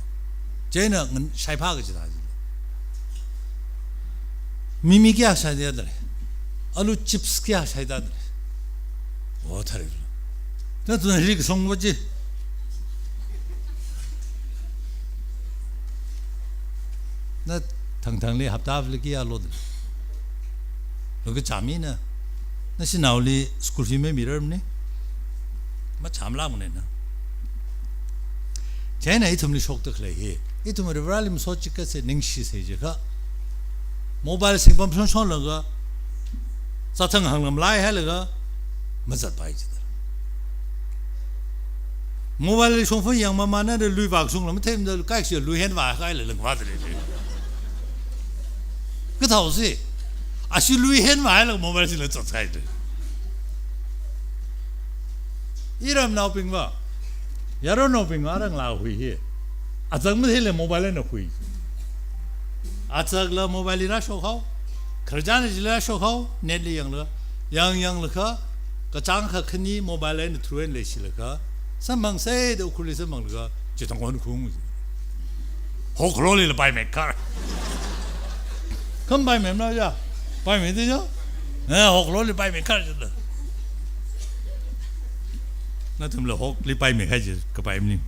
Chieina ngan shaiphā kachi thā chi. Mimi kayā shaida dale. Alu chips kayā shaida dale. O thari. Nathum hili kasong va chi. Na thangthangli hapta vali kayā lo dale. Lo kachāng mina. Nashinaoli school fee mamirar mane. Machāmlāk mane na. Chieina ithumli shokta khalei hi. Ithum Varivarāli masochikatsa ningshisa jiakha. Mobile singpam shonshonlaga. Sāthang hānglam laihailaga. Mazatpai jida. Mobile li shongfa yangmamāna da lui vākashungla matheimada kaikshi lui hen vākahaila langvāda lei. Kathāhaosi. Ashi lui hen vāhailaga mobile sila zatkahaida. Iramnaobing va. Yaronnaobing va rānglāhui hi. Azak matheila mobile eina hui. Azakla mobile li rāshokhao. Khararchan chili rāshokhao. Net li yangla. Yang yanglaga. Kachāng akha khani mobile eina through eina leishilaga. Samphangsa da Ukhrulli samphanglaga. Chithang hon khung. Hoklo lila paimei khar. Khamā paimei mala ya. Paimei de ya. Eh, hoklo li paimei khar jida. Nathumla hokli paimei kahai chi kapai maning.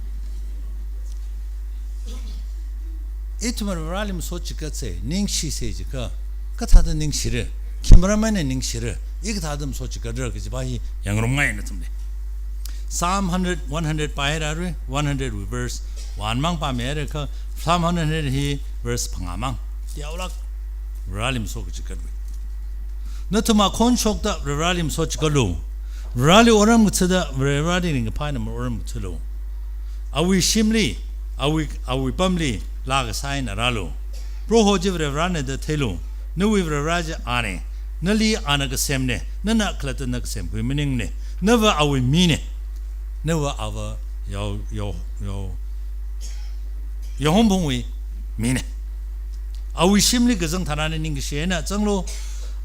Ithum Varivarāli masochikatsa, ningshisa jiakha, kathāda ningshira, khi maram eina ningshira, i kathāda masochikatra kajipa hi yangrumngai nathumli. Psalm hundred, one hundred pāhairarui, one hundred wui verse one mang pāmeihaira kha, Psalm hundred hi verse phangā mang. Teolāk, Varivarāli masochikatrui. Nathum akhon shokta Varivarāli masochikatlu. Vareli otram kathāda, Vareli ringkaphā eina otram kathālu. Awui shimli, awui, awui pamli, laa kasā eina rālu. Proho chi Varena da theilu. Nawui Vare chi Ana. Nali Ana kasemna. Nana khalattana kasemkhui maningne. Nava awui mina. Nava ava yao, yao, yao, Yao Hongphungwui mina. Awui shimli kazang tharan ningkashi eina zanglu.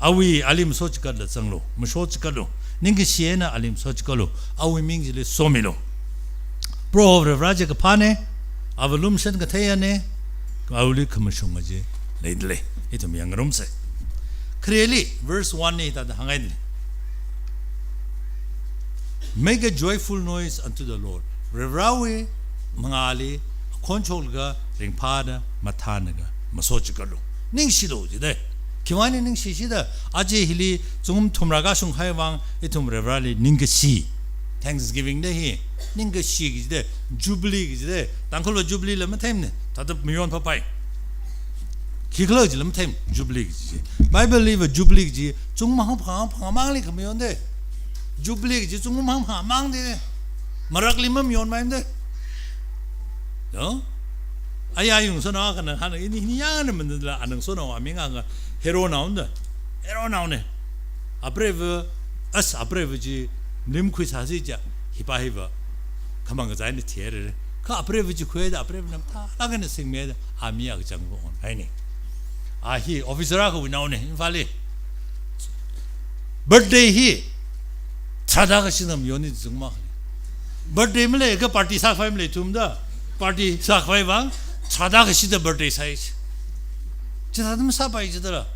Awui ali masot chikatla zanglu. Masot chikatlu. Ningkashi eina ali masot chikatlu. Awui ming chili somilu. Proho Vare chi kaphāna. Ava lumashan katheiyana. Awuili khamashunga chi leidalei. Ithum yangngarumsa. Khareli, verse one li hithāda hāngngaidalei. Make a joyful noise unto the Lord. Varewui mangāli akhon shoklaga ringphāda mathānlaga masot chikatlu. Ningshilu jidalei. Khiwui vang ningshi jida, aja hili zingkum thumrā kashung kahai vang ithum Vareli ningkashi. Thanksgiving Day hi. Ningkashi kajidalei, Jubilee kajidalei. Tangkhulva Jubilee la matheimana. Thāda mayon phapai. Khikhala jila matheim, Jubilee kaji. Bible liva Jubilee kaji, zingkum hangphang hangphang mangli khamayonda. Jubilee kaji, zingkum hangphang mangda. Marakli mamayonmada. No? Aya yung sonao akhana hānga, ini, ini yangna manila anang sonao aming anga heronaoda. Heronaona. Apreiva, as apreiva chi, lim khuisāsi ja, hipa hiva. Khamang kazai ni thiere. Kha apreiva chi khuida, apreiva nam tha, laga ni singmeda, ami akachang ko on. Haini. A hi, officer akhawui naona, Imphal li. Birthday hi, tharāda kashida mayonda zingkum. Birthday maleikha party sākhavai maleithumda. Party sākhavai vang, tharāda kashida birthday sāi. Chithāda masāpai jidala.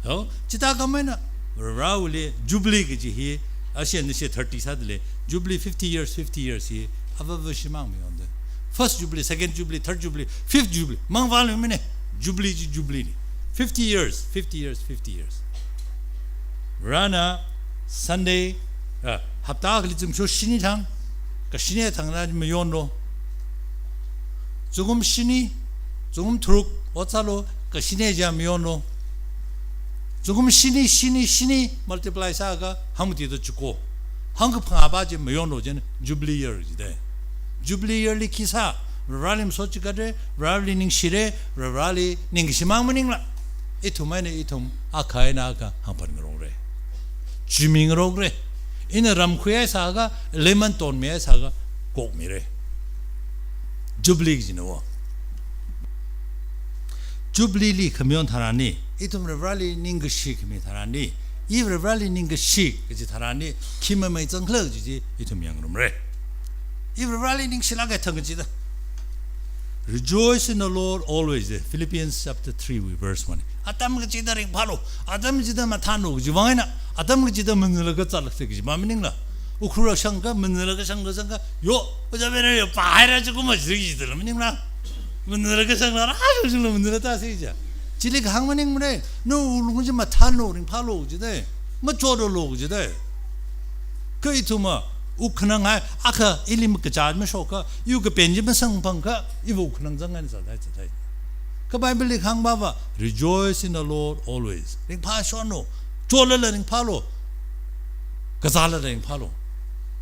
Yo, chithākha maina, Varewuili Jubilee kaji hi, ashi anishi thirty sādalei, Jubilee fifty years, fifty years hi, avava shimang mayonda. First Jubilee, second Jubilee, third Jubilee, fifth Jubilee, mangvālu mina, Jubilee chi Jubilee na. Fifty years, fifty years, fifty years. Varena Sunday, ah, hapta akhali zimiksho shini thang, kashini thangna mayonlu. Zingkum shini, zingkum tharuk, ot sālu, kashini ja mayonlu. Zingkum shini, shini, shini, multiply sāakha, hangmati to chiko. Hangkaphangā pa chi mayonlu jin, Jubilee year jidalei. Jubilee year li khi sā, Vareli masot chikatra, Vareli ningshira, Vareli ningkashi mang maningla. Ithum eina ithum, akha eina akha hāngphan ngarokra. Chimi ngarokra. Ina ram khuihai sāakha, lemon ton mihai sāakha, kok mira. Jubilee kajina wo. Jubilee li khamayon tharan ni, ithum Vareli ningkashi khami tharan ni, i Vareli ningkashi kaji tharan ni, khi mamei zangkhala kaji chi, ithum yangngarumra. I Vareli ningshilāk kahai thang kachida. Rejoice in the Lord always. Philippians chapter three, verse one. Atam kachida ringphālu, atam kachida mathānlu kaji vang eina, atam kachida maninglaga zatlāksa kaji ma maningla. Ukhrul shangakha, maninglaga shangakha shangakha, yo, ojā bena yo, pāhaira chikuma jiri jidala maningla. Maninglaga shangakha, ra shangakha maningla tāsi ja. Chili kahāng maningmara, nawui wuklung chi mathānlu, ringphālu jidalei. Machotlu jidalei. Kha ithumva, wuk khanang hai, akha ili makachā mashokkha, iwui kapen chi masangphangkha, iva wuk khanang zangngai sāthai sāthai. Kha Bible li kahāng pava, "Rejoice in the Lord always." Ringphāshonlu, chotlala ringphālu, kazālala ringphālu,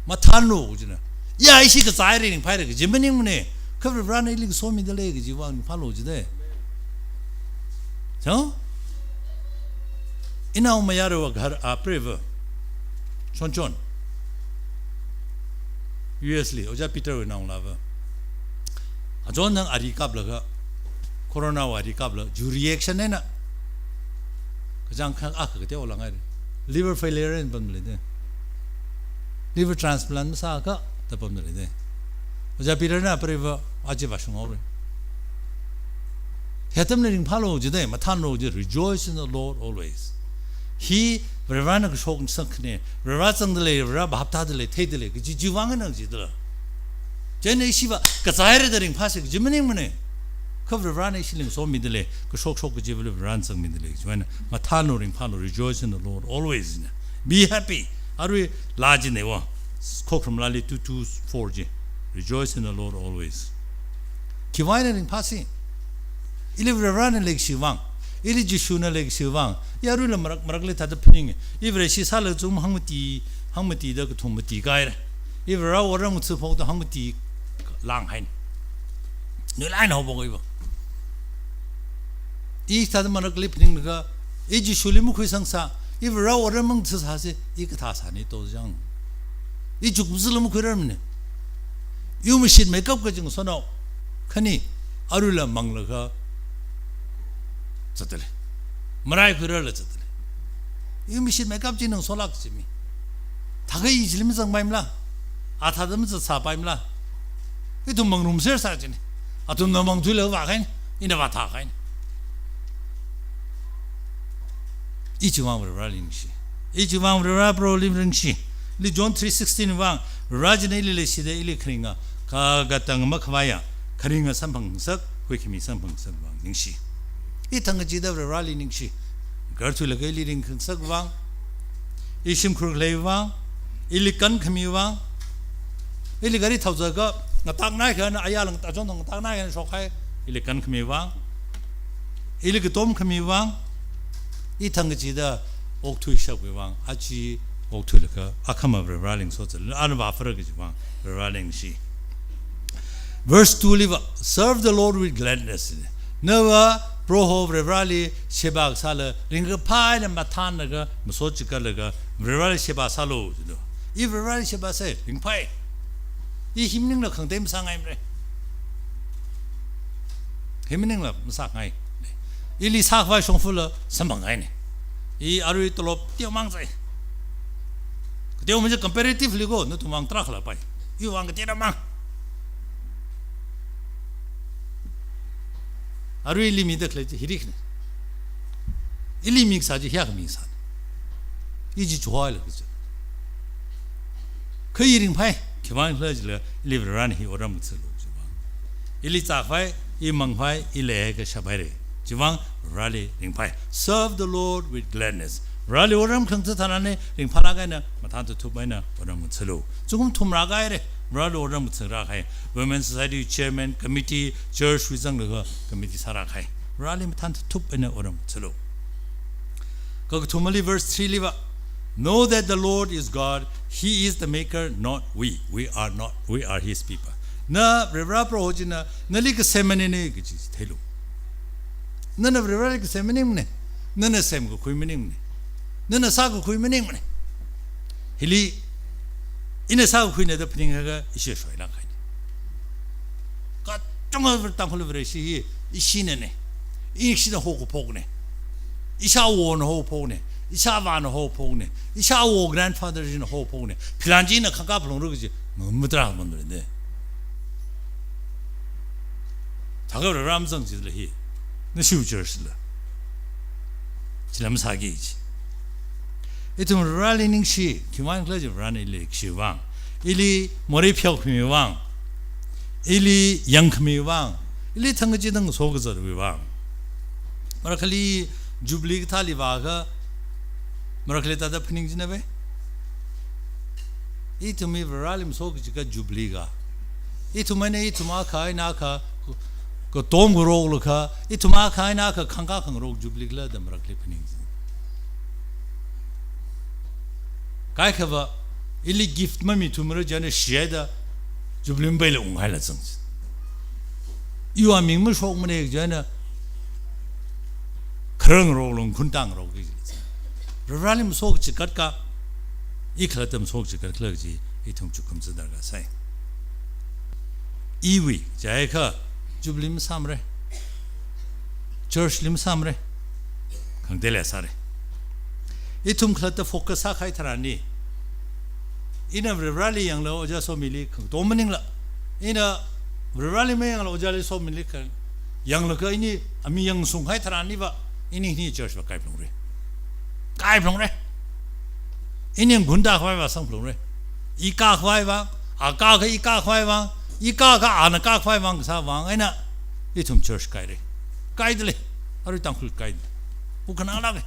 mathānlu jina. Ya ishi kazāhaira ringphāhaira kaji maningmana, kha Varena ili kasomidalei kaji vang ringphālu jidalei. Chang? Inao mayarva ghar apreiva. Chonchon. U S li, Ojā Peter wui naongalāva. Achon nang ari kaplaga, corona wui ari kapla, ju reaction eina. Kachāng kha akha kateo langai. Liver failure eina pamlei de. Liver transplant masāakha, da pamlei de. Ojā Peter na apreiva, aja vāshunghaora. Hi atamli ringphālu jidalei, mathānlu ji, "Rejoice in the Lord always." Hi Varena kashok sākhanei, Vare zangdalei, Vare bhap tādalei, theidalei, kaji chiwui vang eina jidala. Chieina ishiva, kazāhaira da ringphāsa kaji maningmana. Kha Varena ishili masomidalei, kashokshok kajiva Varena zangmidalei, chiwui vang eina, mathānlu ringphālu, "Rejoice in the Lord always." Be happy. Arui laa jina wo. Khokharum laali two two four ji. "Rejoice in the Lord always." Khiwui vang eina ringphāsi? Ili Varena leikashi vang. Ili Jishuna leikashi vang. I aruila marak marakli thāda phaninga. I Vareshi sālaga zingkum hangmati, hangmatida kathum mati kahaira. I Varewui otram ngathā phokda hangmati langhaina. Nuilāk eina haophok iva. I thāda maraklei phaninglaga, i Jishuli makhuisangsā, i Varewui otram mangathāsāsi, i kathāsāni to jang. I chukmazāla makhuirarmana. Iwui mashitmeikap kaji ngasotnao khani, aruila manglaga zatdalei. Marai khuirarla zatdalei. Iwui mashitmeikap chi ngasotla kaji mi. Thākha i chili mazangpaimala. A thāda mazatsāpaimala. Ithum mangrumser sā china. Athumna mangthuilaga vākahaina. Ina vāthākahaina. I chiwui vang Vareli ningshi. I chiwui vang Vare Proholi ningshi. Ili John three sixteen vang, Vare china ili leishida ili kharinga, ka katang makhavaiya, kharinga samphang ngasaka, huikhami samphang ngasaka vang ningshi. I thangkachida Vareli ningshi. Ngarthuilaga ili ringkhangasak vang, i shimkhur khalei vang, ili kankhami vang, ili gari thaozaga ngataknai khana, ayarla ngatachon ngataknai khana shokhai, ili kankhami vang, ili katomkhami vang, i thangkachida okthuishapwui vang, aja okthuilaga akhama Vareli ngasot zala, ana vāphara kaji vang, Vareli ningshi. Verse two liva, "Serve the Lord with gladness." Nava Proho Vareli sheba kasāla, ringkaphā eina mathānlaga, masot chikatlaga, Vareli sheba sālu, jino. I Vareli sheba sāi, ringphai. I hi maningla khangatei masāngaimara. Hi maningla masāngai. Ili sākhavai shongfala samphangngaina. I arui tolop teomang zai. Teomang chi comparatively ko, nathumwui vang tarākha lapai. Iwui vang kateonao mang. Arui ili mida khalei chi hi rikna. Ili mikasā chi hiyākha mikasā. I chi chuhaila kaji. Kha i ringphai, khiwui vang khala jila, ili Varena hi otram ngathālu chiwui vang. Ili zākhavai, i mangkhavai, i leikha shaphaira. Chiwui vang Vareli ringphai. Serve the Lord with gladness. Vareli otram khangatha tharan ringphālāk eina, mathān tathup eina otram ngathālu. Zingkum thum rākahaira, Vareli otram ngathā rākahai. Women Society chairman, committee, church wui zanglaga committee sārākahai. Vareli mathān tathup eina otram ngathālu. Kakathumali verse three liva, "Know that the Lord is God, He is the maker, not we. We are not, we are His people." Na Vare Proho china, nali kasem maningmana kaji theilu. Nana Vareli kasem maningmana. Nana semkakhui maningmana. Nana sākakhui maningmana. Hili, ina sākakhuina da phaningakha ishi shoilāk kahaina. Kachungkha Tangkhul Vareshi hi ishinana. Ishina haokaphokna. Ishāwona haophokna. Ishāvāna haophokna. Ishāwo grandfather china haophokna. Philan china khangkā phalungra kaji, matra manrane. Thākha Vare mazang jila hi, nashiwui church la. Chila masāki ji. Ithum Vareli ningshi, khiwui vang khala ji Varena ili leikashiwui vang. Ili morei pheokhamiwui vang. Ili yangkhamiwui vang. Ili thangkachida ngasokazatwui vang. Marakhali Jubilee kathāli vākha, marakhali thāda phaning jina ve. Ithum hi Vareli masokachikat Jubilee ka. Ithum eina ithum akha eina akha katom karoklaga, ithum akha eina akha khangkā khangarok Jubilee khala da marakhali phaning. Kaikhava, ili gift mamithumara jina shida, Jubilee mapeila unghaila zang. Iwui aming mashokmana jina, kharāngarok lung khuntang rok ki. Vareli masokachikat ka, i khalatta masokachikat khala ji, ithum chukum zada kasai. Iwui, jiakha, Jubilee masāmara. Church li masāmara. Khangateila sāra. Ithum khalatta focus sākahai tharanli, ina Vareli yanglaga Ojā Somili khangatom maningla, ina Vareli mayangla Ojā Somili kha yanglaga ini amiyang sungkahai tharanliva, ini hini church va kaiphalungra. Kaiphalungra. Ini ngundakhavai va sangphalungra. I kakhavai vang, a kakha i kakhavai vang, i kakha ana kakhavai vang kasā vang eina ithum church kaira. Kaidalei, arui Tangkhul kaidalei. Ukhanang lāka.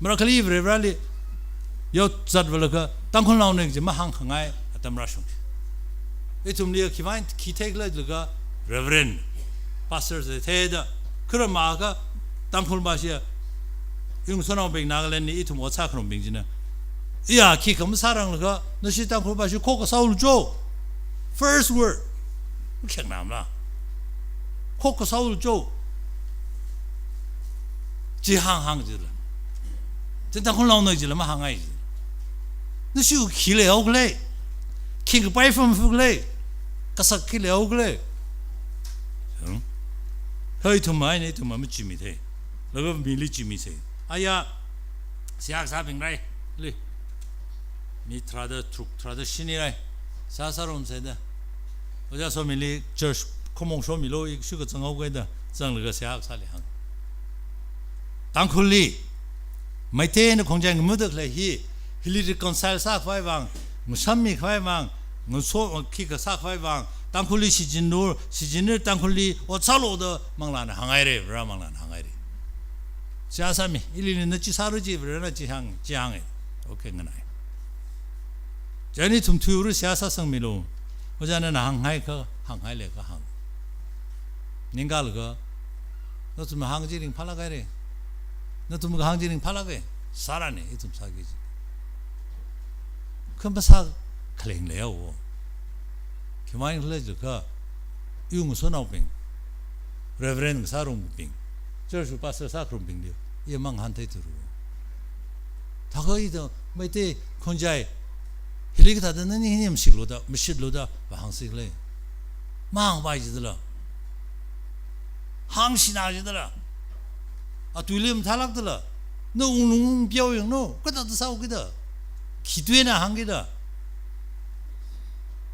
Marakhali Vareli yaozat valaga Tangkhulnaona kaji mahāngkhangai atam rāshung. Ithumli khiwui vang khi theikhala jilaga Reverend, Pastor se theida, kharam akha Tangkhul mashiya, yungsonao bing Nagaland li ithum ot sākharum bing jina, Iya, khikha masāranglaga, nashi Tangkhul pāshi khokha sāulu jo. First word. Kheng namla. Khokha sāulu jo. Chi hānghāng jila. Chi Tangkhulnaona jila mahāngngai jila. Nashi khi leihaokhala. Khing kapai phum phukhala. Kasak khi leihaokhala. Hmm? Hei, ithum maina, ithum ma machimithei. Laga mili chimithei. Aya, seihā kasābing rai. Li. Mi tharāda tharuk, tharāda shini rai. Seihā sārumsei da. Ojā Somili church khamong shomilu, ithum kazang haokida, zanglaga seihā kasāli hāng. Tangkhulli, Meiteina Khongjai ngamuda khalei hi, hili reconcile sākhavai vang, ngasāmikhavai vang, ngaso, khikha sākhavai vang, Tangkhulli shichinlu, shichinlu Tangkhulli ot sālu da Manglāna hānghaira, Vare Manglāna hānghaira. Seihā sāmi, ili na chi sāra chi, Varena chi hāng, chi hānga. Okay, nganai. Chieina ithum thuiura seihā sāsangmilu. Ojāna hānghaikha, hānghailakha hāng. Ningkalaga, nathum hāng chi ringphālāk haira. Nathum kahāng chi ringphālāka. Sārane, ithum sāki chi. Kha masā khaleng leiya wo. Khimang khala jiakha, iwui ngasotnaobing, Reverend kasārumbing, church pastor sākharumbingli, i mangahān theithura. Thakha ithum Meitei Khongjai, hili kathāda nani hina mashitlu da, mashitlu da, vāhāngsi khala. Mahāngpai jidala. Hāngshina jidala. Atuili mathālākdala. Na unglung peo yanglu, kathāda sāhaokida. Khi tuina hāngkida.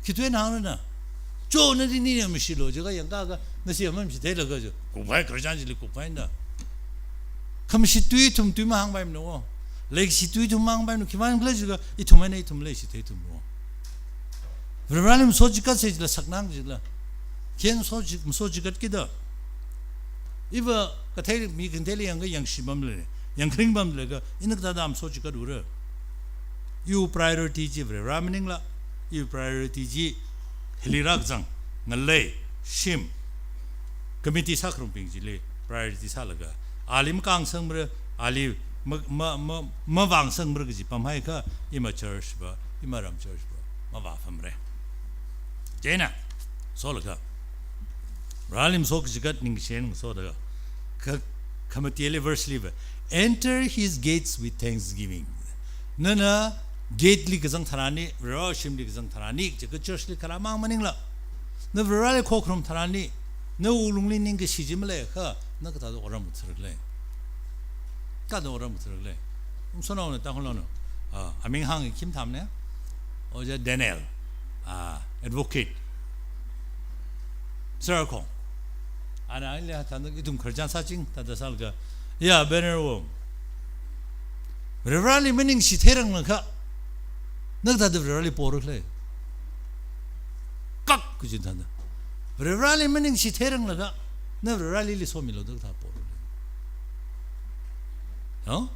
Khi tuina hāngrana. Jo, nani hina mashitlu jiakha yangkaka, nashi mamashitheilaga jo. Kupkahai Christian chili kupkahaina. Khamashit tui ithum tui mahāngpaimana wo. Leikashi tui ithum mahāngpaimana. Khimang khala jiakha, ithum eina ithum leishithei ithum wo. Vareli masochikatsei jila saknang jila. Khen masochi-, masochikatkida. Iva kathei mi kathei li yangkha yangshi pamle, yangkharing pamlaga, ina kathāda masochikatura. Iwui priority chi Vare maningla, iwui priority chi hili rākazang, ngalei, shim, committee sākharumbing chili priority sālaga, ali makāngsangmara, ali ma, ma, ma, mavāngsangmara kaji pamhaikha, ima church va, ima ram church va, mavāpamra. Chieina, solaga, Vareli masochikat ningshen soda, kha, khamateli verse li va, "Enter his gates with thanksgiving." Nana gate li kazang tharanli, Vareshimli kazang tharanli, jiakha church li kharā mang maningla, na Vareli khokharum tharanli, nawui lungli ningkashi chi maleiakha, na kathāda otram kathar khala. Kathāda otram kathar khala. Ungsonaona, Tangkhulnaona. Ah, aming hāng khim thamna. Ojā Daniel. Ah, advocate. Sir Khong. Ana ili thānda ithum Christian sāching, thāda sālaga. Ya, banner wo. Vareli maningshitheiranglaga, na kathāda Vareli pora khala. Kak kajin thānda. Vareli maningshitheiranglaga, na Vareli ili somilu da kathā pora khala. No?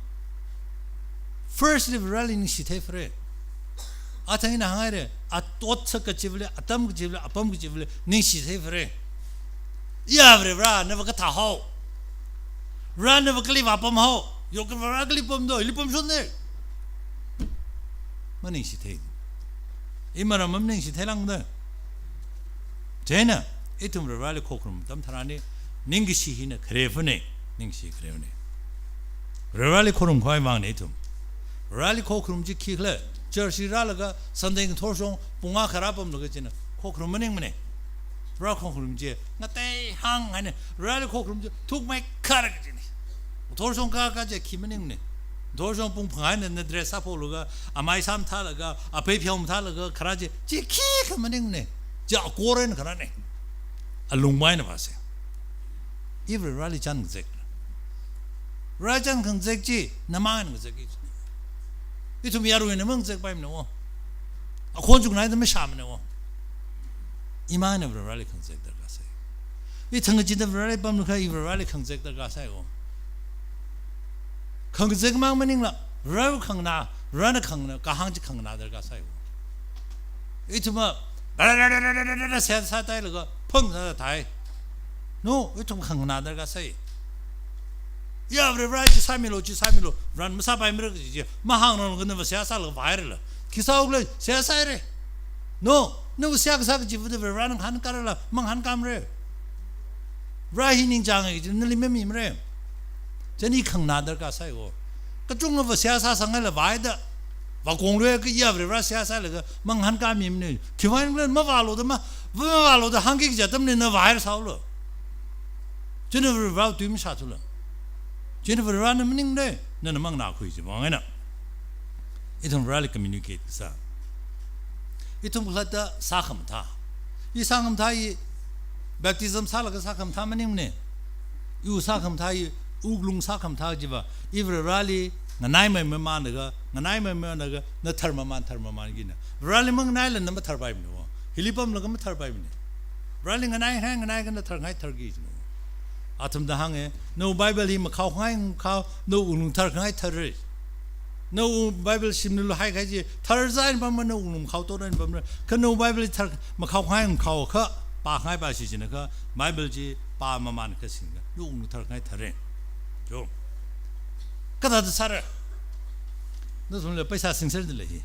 First li Vareli ningshitheifare. Athang ina hānghaira, atot sā kachivali, atam kachivali, apam kachivali, ningshitheifare. Ya Vare, Vare, nava kathā hao. Vare, nava kali vāpam hao. Yoke Vare kali pamdo, ili pamshonna. Maningshithei. Ima ram maningshitheilangda. Chieina, ithum Vareli khokharum atam tharanli, ningkashi hina kharevane, ningshi kharevane. Vareli khorumkhavai vangna ithum. Vareli khokharum chi khikhala, church li rālaga, Sunday ngathor shong, pung akha rāpamlaga china, khokharum maningmana. Vare khokharum chi, ngatei hānghaina, Vareli khokharum chi, thukmeikharā kajina. Ngathor shong kaka chi khi maningmana. Ngathor shong pung phangā eina na dress sāphokluga, amai sāmathālaga, aphei pheo mathālaga, kharā chi, chi khikha maningmana. Chi akor eina kharāna. Alungmai eina vāsa. Iva Vareli chān kazek. Vare chān kazek chi, namang eina kazek chi. Ithum yaruina makazekpaimana wo. Akhon chuknaida mashāmana wo. Imang eina Vareli khangazek darkar sai. Ithang kachida Vareli pamlakha, i Vareli khangazek darkar sai wo. Khangazek mang maningla, Vareli khanganā, Varena khanganā, kahāng chi khanganā darkar sai wo. Ithumva, sā, sātheilaga, phang sāthei. No, ithum khanganā darkar sai. Ya Varivara chi sāmilu, chi sāmilu, Varena masāpaimara kaji chi mahāngrang kha nava seihā sālaga vāhairala. Khi sāhaokhala, seihā sāhaira. No, nava seihā kasā kachiva Varena ngahānkārala, mangahānkārmara. Vare hi ningchānga kaji nali mamimara. Chieina khanganā darkar sāi ko. Kachungkhava seihā sāsanghailaga vāhaida, vākonglu kha ya Varivara seihā sālaga mangahānkārmimana. Khiwuivang khala mavālu da ma, mavālu da hāngki kaji atamli na vāhaira sāhaolu. Chieina Varivara tui mashāthula. Chieina Varivarana maningmara, nana manganākhui chiwui vang eina. Ithum Vareli communicate kasā. Ithum khalatta sākhamathā. I sākhamathā hi baptism sālaga sākhamathā maningmana. I sākhamathā hi, wuklung sākhamathā chiva, i Vareli nganaimeimamānlaga, nganaimeimamānlaga, na tharmamān, tharmamān kajina. Vareli manganailala na matharpaimana. Hili pamlaga matharpaimana. Vareli nganai, nganai, nganai kha na tharngai tharki kajina. Athumda hānga, nawui Bible hi makhaokhangai ngakhao, nawui wuklung tharkhangai tharra. Nawui Bible shimli luhaikahai chi, tharzā eina pamra, nawui wuklung makhaoto eina pamra. Kha nawui Bible thar, makhaokhangai ngakhao kha, pākhangai pāshi kajina kha, Bible chi pāmamān kha singkha, nawui wuklung tharkhangai tharra. Jo. Kathāda sāra? Nathumla paisa singser dalei hi.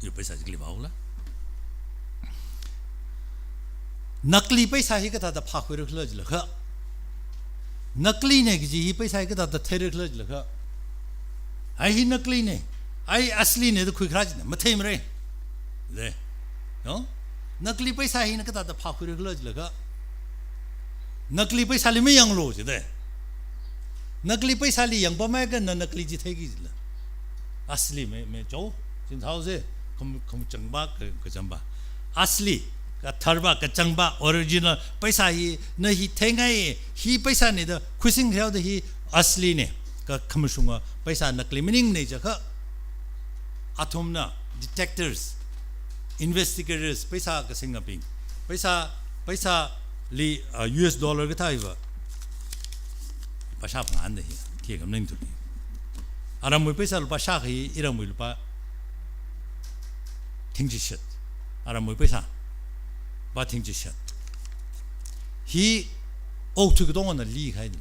Yo paisa chili vāhaola. Nakli paisa hi kathāda phākhuira khala jilakha. Nakli ne kaji hi paisa hi kathāda theira khala jilakha. Ai hi nakli ne, ai asli ne da khuikharā china, matheimara. De. No? Nakli paisa hina kathāda phākhuira khala jilakha. Nakli paisali mayanglu jide. Nakli paisali yangpamhaiakha na nakli chi theiki jila. Asli me, me jo, chithāhaosa, kham, khamachangva, ka, kachangva. Asli, katharva, kachangva, original, paisa hi, na hi theingai, hi paisa ne da, khuising khaoda hi, asli ne, ka khamashunga, paisa nakli maningmana jiakha, athumna, detectors, investigators, paisa kasingabing, paisa, paisali, uh, U S dollar kathā hiva, pashap nganda hi, khi kam ning tuli. Aramwui paisa lupā shākha hi, iramwui lupā thingchishat. Aramwui paisa, lupā thingchishat. Hi, okathui katongana likahaina.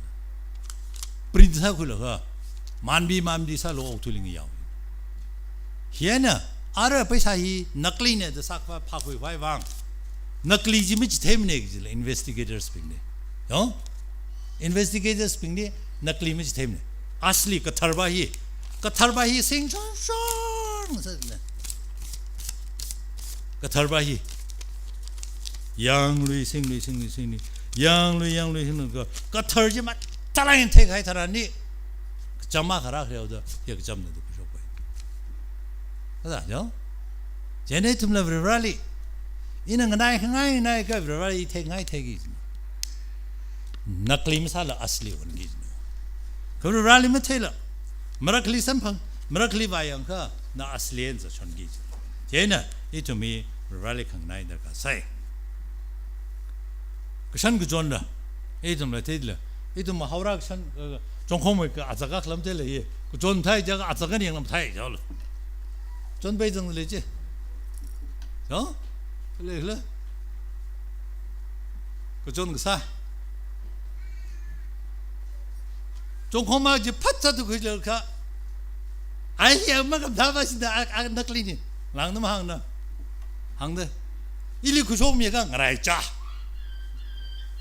Print sākhuilaga, manbi, manbi sālu okathuili ngayao. Hieina, ara paisa hi, nakli ne da sākhavai phākhuivai vang. Nakli chi machitheimana kajila investigators bingna. Yo? Investigators bingna nakli machitheimana. Asli katharva hi. Katharva hi sing shor shor ngasāna. Katharva hi. Yanglui, singlui, singlui, singlui. Yanglui, yanglui, singlui. Ka, kathar chi mathālāk eina theikahai tharanli. Kacham makharā khaoda, ya kachamna da khuishokpai. Kathā, yo? Chieina ithumla Varivarali. Ina nganai khangai nganai kha Varivarali theingai theiki. Nakli masāla asli honki. Kha Varivarali matheila. Marakhali samphang, marakhali vāyangkha, na asli eina zachonki. Chieina, ithum hi Varivarali khanganai darkar sai. Kashan kachonla, ithumla theila. Ithum mahaora kashan, eh, chongkhomwui ka azak akha lam theila hi. Kachon thai jiakha azak eina yanglam thai jihaolu. Chonpai zangli chi. Yo? Khalei khala. Kachon kasā. Chongkhoma chi phat sāda khuilaga. Ai hi ama kam thāva sida a, a nakli ne. Langna mahāngna. Hāngda. Ili khuishokmiakha ngaraicha.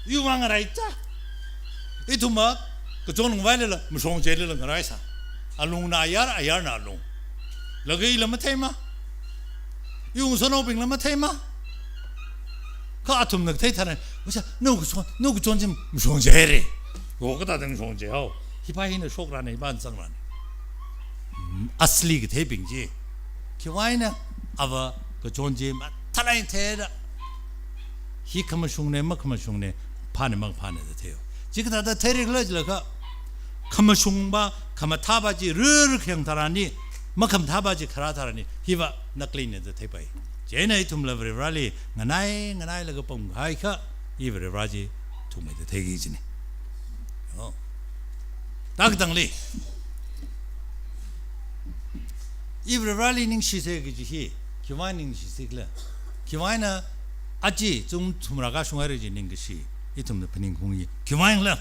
Iwui vang ngaraicha. Ithumva kachon ngavailala, mashong chilala ngaraisa. Alungna ayar, ayarna alung. Laga ila matheima. Iwui ngasotnaobingla matheima. Kha athumna kathei tharan, "Masha, nawui kachon, nawui kachon chi mashong chihaira." Yo kathāda mashong chihao. Hipa hina shokrana, hipa zangrana. Mm, asli katheibing chi. Khiwuivang eina, ava kachon chi mathālāk eina theida. Hi khamashungna, makhamashungna, phāna, makaphāna da theiyo. Chi kathāda theira khala jilakha, khamashungva, khamathāva chi rur khayang tharanli, makhamathāva chi kharā tharanli, hiva nakli ne da theipai. Chieina ithumla Varivarali nganai, nganailaga pamkahai kha, i Varivara chi thukmei da theiki kajina. Oh. Tākatangli. I Varivarali ningshisa kaji hi, khiwuivang ningshisa khala. Khiwuivang eina aja zung thumrā kashung haira kaji ningkashi, ithumna phaningungki. Khiwuivang khala.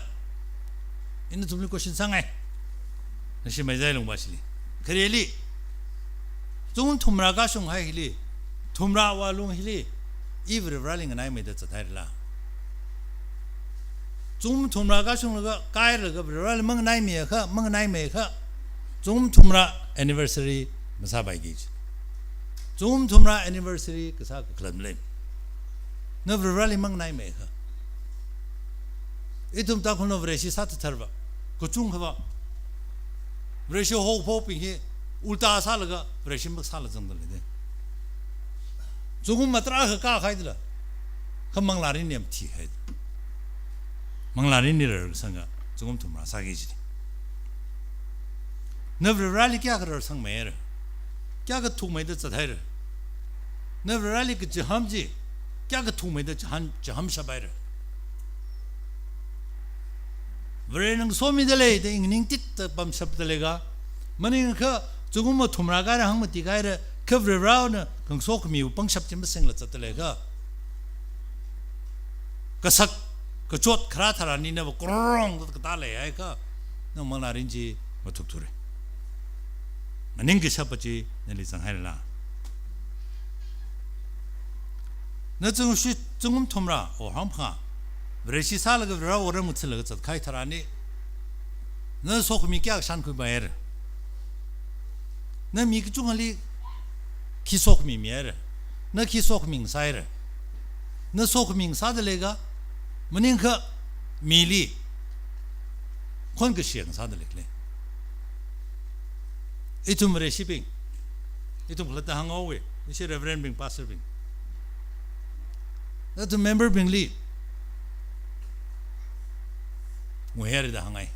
Ina nathumli question sāngai. Nashi Meitei lungpashili. Khareli. Zingkum thumrā kashunghai hili. Thumrāwui lung hili. I Varivarāli nganaimeida zathairala. Zingkum thumrā kashunglaga, kailaga Varivarāli manganaimeakha, manganaimeakha. Zingkum thumrā anniversary masāpaiki. Zingkum thumrā anniversary kasā kakhalat malei. Na Varivarāli manganaimeakha. Ithum Tangkhulna Vareshi sāthatharva, kachungkhava Vareshi haophokbing hi ulta sālaga Vareshi makasāla zangda leide. Zingkum matrā kha kahaidala, kha manglārinli yamthihai. Manglārinli rarsanga, zingkum thumrā sāki jida. Na Varivarāli kayākha rarsangmeira? Kayākha thukmeida zathaira? Na Varivarāli kachiham chi kayākha thukmeida chiham, chihamshaphaira? Varena ngasomida lei da ina nganingtitda pamshapda leiakha, maningakha zingkum mathumrā kahaira, hangmati kahaira, kha Varivarāna khangaso khamiwui pangshap chi masingla zatda leiakha, kasak kachot kharā tharan ina va korong katā leihaiakha, na manglārin chi mathukthura. Nganingkashap chi nali zanghailala. Na zingkum shi, zingkum thumrā, o hangphangā Vareshi sālaga Varivarā otram ngathalaga zatkahai tharanli, na sokhami kayākha shānkhuipaira? Na mi kachungkhali khi sokhami mihaira? Na khi sokhami ngasāhaira? Na sokhami ngasāda leiakha, maningakha mili khon kashi ngasāda leikhala? Ithum Vareshibing, ithum khalatta hānghaowa, ishi Reverend bing, Pastor bing, nathum member bingli nguihaira da hāngngai.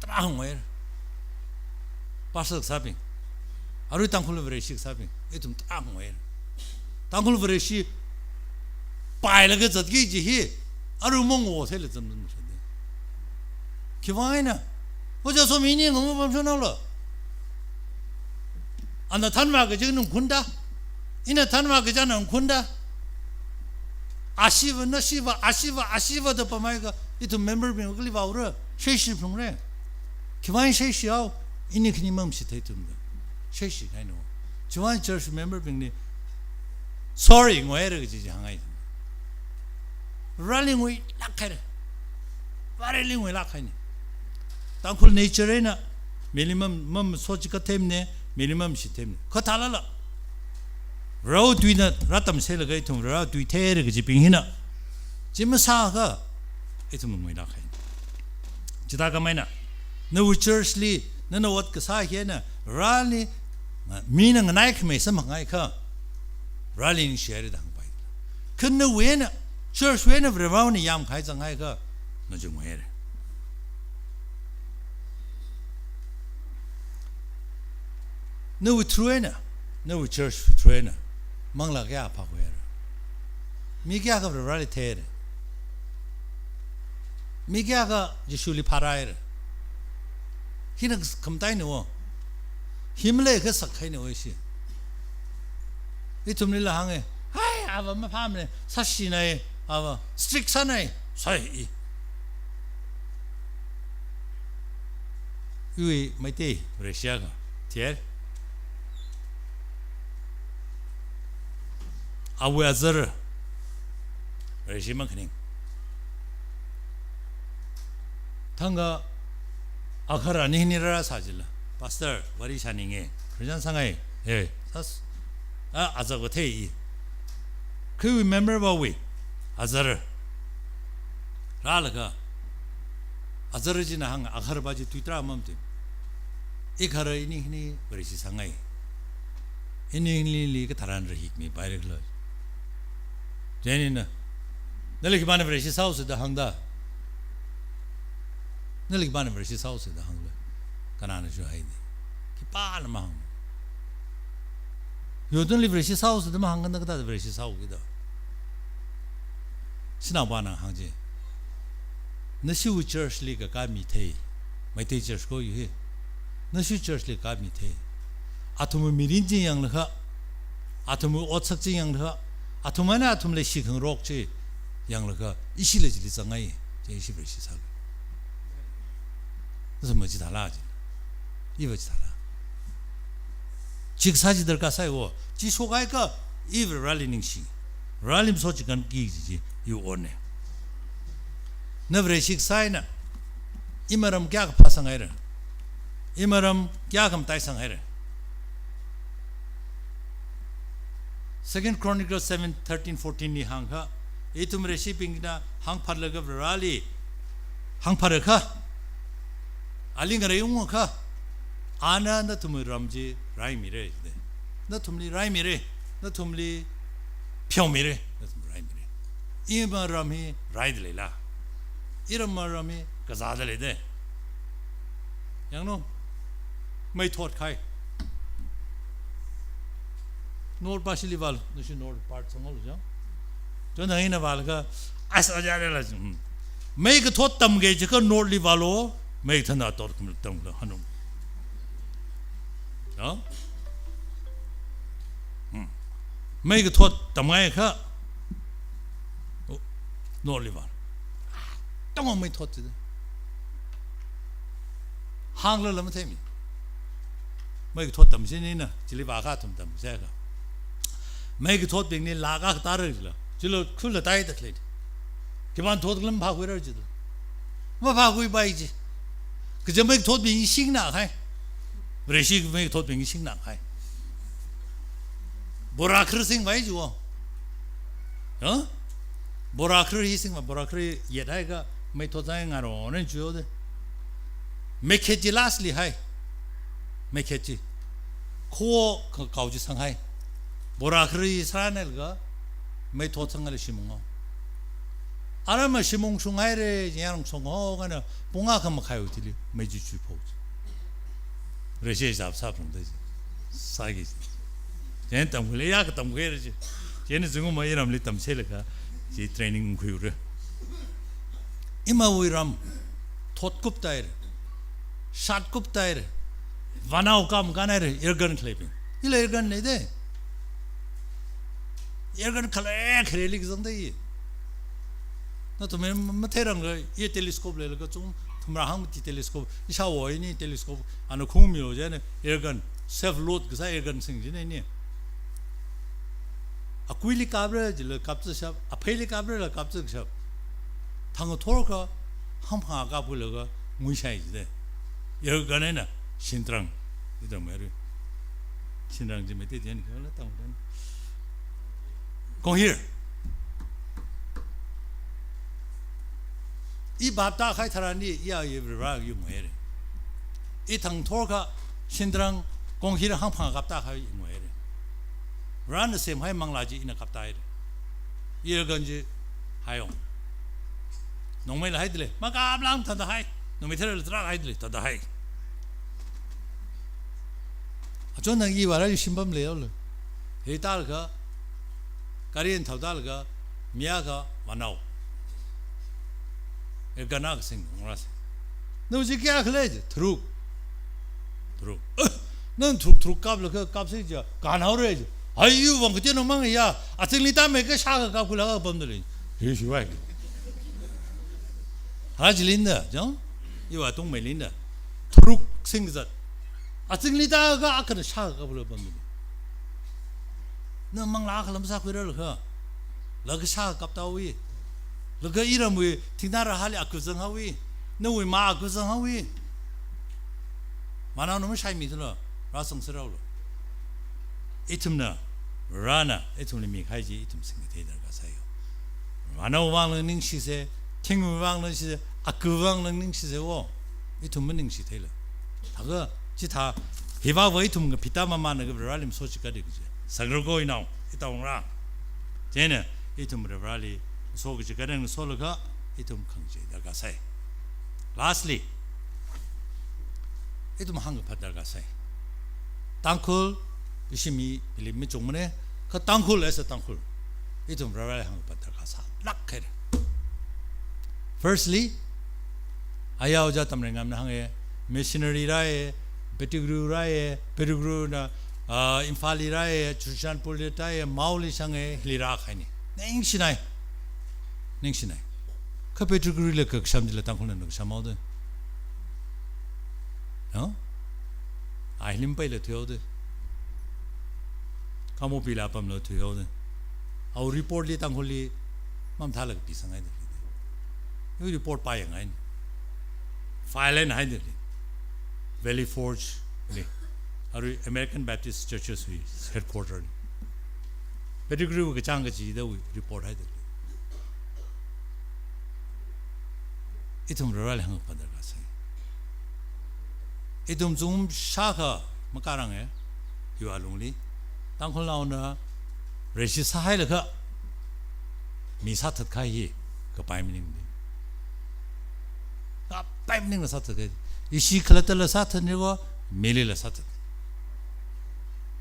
Tarākha nguihaira. Pastor kasābing, arui Tangkhul Vareshi kasābing, ithum tarākha nguihaira. Tangkhul Vareshi pailaga zatki kaji hi, arui mong wo theila zam zam sāda. Khiwuivang eina? Ojā Somi, ini ngamapamshonhaolu. Ana thanvā kaji nung khunda. Ina thanvā kaji nung khunda. Ashiva, nashiva, ashiva, ashiva da pamhaiakha, ithum member bing kali vāura, sheishi phungra. Khiwuivang sheishihao? Ini khani mamashithei ithumda. Sheishi kahaina. Chiwuivang church member bingli sorry nguihaira kaji chi hāngngai. Vareli nguilāk haira. Vareli nguilāk haina. Tangkhul nature eina, mili mam, mamaso chi kathemna, mili mamashithemna. Kha thālala, Varewui tuina rātamseilaga ithum Varewui tui theira kajibing hina chi masāakha, ithum nguilāk haina. Chithākhamei eina, nawui church li, nana ot kasā hi eina, Vareli, mina nganaikhamei samphangakha, Vareli ningshihaira da hāngpai. Kha nawui eina, church wui eina Varena yamkahai zanghaiakha, na chi nguihaira. Nawui through eina, nawui church through eina, manglā kayākha phākhuihaira? Mi kayākha Vareli theihaira? Mi kayākha Jishuli phārāhaira? Hina khamataina wo. Hi maleiakha sakhaina wo ishi. Ithumlila hānga. Hai, ava maphāmana, sāshina, ava strict sāna, sai i. Iwui Meitei Vareshi akha, theihaira. Awui azar, Vareshi makhaning. Thangkha akhara nini rāsā jila, Pastor, wari shāninga, Christian sāngai, eh, sas, a, azar kathei i. Kha iwui member vāwui azar rālaga, azar china hānga, akhara va chi tui tarā mamati. Ikhara ini hini Vareshi sāngai. Ini hinili katharan rahik mipaira khala. Chieina, nali khipāna Vareshi sāhaosa da hāngda? Nali khipāna Vareshi sāhaosa da hānglu? Kanānashu haida. Khipāna mahāng. Yo, nali Vareshi sāhaosa da mahāngkhanang, kathāda Vareshi sāhaoki da? Sinaopana hāngji. Nashiwui church li kakā mi thei. Meitei church ko yu hi. Nashiwui church li kakā mi thei. Athumwui mirin chi yanglaga, athumwui otsak chi yanglaga, athumna athumli shikhangarok chi yanglaga, ishila chili zangngai, chi ishi Vareshi sālu. Nasāma chithāla chi. Iva chithāla. Chi kasā chi darkar sai wo. Chi shokhaiakha, iva Vareli ningshi. Vareli masot chikānki kaji chi, iwui onna. Na Vareshi kasā eina, ima ram kayākha phāsanghaira. Ima ram kayākha mataisanghaira. Second Chronicles seven thirteen fourteen li hāngakha, ithum Vareshibingna hāngphatlaga Vareli hāngphatakha, ali ngarei ungakha, ana nathumwui ram chi raimira, nathumli raimira, nathumli pheomira, nathumli raimira. Ima ram hi raida leila? Iramwui ram hi kazāda leida. Yanglu, mei thotkahai. North part shili vālu, nashi north part sangolu jang. Chon hāngna vālaga, as ajare la jang. Mei kathot tamkahai chiakha north li vālu, mei thana thot kum tamlu hanu. Ya? Hmm. Mei kathot tamngaiakha, oh, north li vālu. Tongwui mei thot chida. Hānglala matheimi. Mei kathot tamshinina, chili vākha athum tamseka. Mei kathotbingli laka katara jila. Chilo khula taida khalei. Khipāna thot khala maphākhuira jila. Maphākhuipai ji. Kaja mei kathotbing singna kahai. Vareshi mei kathotbing singna kahai. Bora kharar singpai jiwo. Ha? Bora kharar hi singma, bora kharar hi yet haiakha mei thot sāngai ngarong ren chiyo de. Mei khet chi last li hai. Mei khet chi. Kho ka kau chi sanghai. Bora kharar hi sāngai laga mei thot sāngaila shim unghaowa. Aramma shim ungshunghaira, yarong songhaowa kha na pung akha makhaiwui thili mei chi chuiphok chi. Reshi zap sāpung da chi. Sāki chi. Chieina tamkhuilaga katamkhuira chi. Chieina zingkum iramli tamshilaga chi training khuiura. Imawui ram thot kuptaira. Shat kuptaira. Vānao kam kanaira, airgun khaleibing. Ila airgun leida. Airgun khalei khalei li kazangda i. Nathum matheirangla, i telescope leilaga chung, thumra hāngmati telescope, ishāwo ini telescope, ana khungmilu jina, airgun, self load kasā airgun sing jina ini. Akuili kapra jila kapzashap, apheili kaprala kapzashap. Thang thorkha, hangphang kapkhuilaga, nguishai jida. Airgun eina, shintrang, ida mairu. Shintrang ji mete jen kala tang dan. Konghir. I bapta khai tharan ni iya i Varivara yunghaira. I thang thorkha shintrang konghir hangphang kapta khai yunghaira. Varena semhai manglā chi ina kaptaira. Airgun chi haiong. Nongmeila haida lei, makaplang thāda hai. Nongmei tharala tharak haida lei, thāda hai. Achon nang i vāra yu shimpam leiyaolu. Hei tālaga, gari eina thaotālaga, mi akha vānao. Airgun akha sing, ngarā sing. Nao chi kayākha lei ji, tharuk. Tharuk. Eh, nana tharuk tharuk kaplaga kapsi ji, kanhaora ji. Hai yu vang kaje nongmang ya, azingli tāmei kashā kakap kula kapamda lei. Hi shiwai. Hara jilinda, jang? Iva tongmeilinda. Tharuk singzat. Azingli tākha akhana shā kakap kula pamda lei. Na manglā akhala masākhuiralaga. Laga shā kakap tāhaowa. Laga iramwui, thingnā rahāli aku zanghaowa. Nawui ma aku zanghaowa. Vānao na mashaimi thula, rāsang saraolu. Ithumna, Varena, ithumli mikahai chi, ithum singkathei darkar sāya. Vānao vangla ningshisa, thingwui vangla ningshisa, aku vangla ningshisa wo. Ithum maningshitheila. Thākha, chithā, hiva va ithum kapita mamana ka Vareli masot chikatda kaji. Sangrako inao, itaongarā. Chieina, ithum Vareli, masot kaji kadang solaga, ithum khangachei darkar sai. Lastly, ithum hāngkaphat darkar sai. Tangkhul, ishi mi, milim michungmana, kha Tangkhul as a Tangkhul. Ithum Vareli hāngkaphat darkar sālāk haira. Firstly, ayao ja Tamreingamna hānga, missionary rāya, Pettigrew rāya, Pettigrew na, ah, Imphalli rāya, Churachandpurli rāya, Maoli shanga, hili rākahaina. Ningshinai. Ningshinai. Kha Pettigrew la kakasham jila Tangkhulna kakasham haoda. No? Ai hilimpaila thuihaoda. Khamopila pamla thuihaoda. Awui report li Tangkhulli mamathālaga pisanghaida. Iwui report pāyangngai. File eina haida. Valley Forge li. Arui American Baptist Churches wui headquarter li. Pettigrew kachāng kachida wui report haida. Ithum Vareli hāngpā darkar sai. Ithum zung shākha makarang e, hiwui alungli. Tangkhulnaona Vareshi sāhailaga mi sāthatkahai hi kapai maningli. Kapai maningla sāthatkahai. Ishi khalattala sāthatni ko, milila sāthat.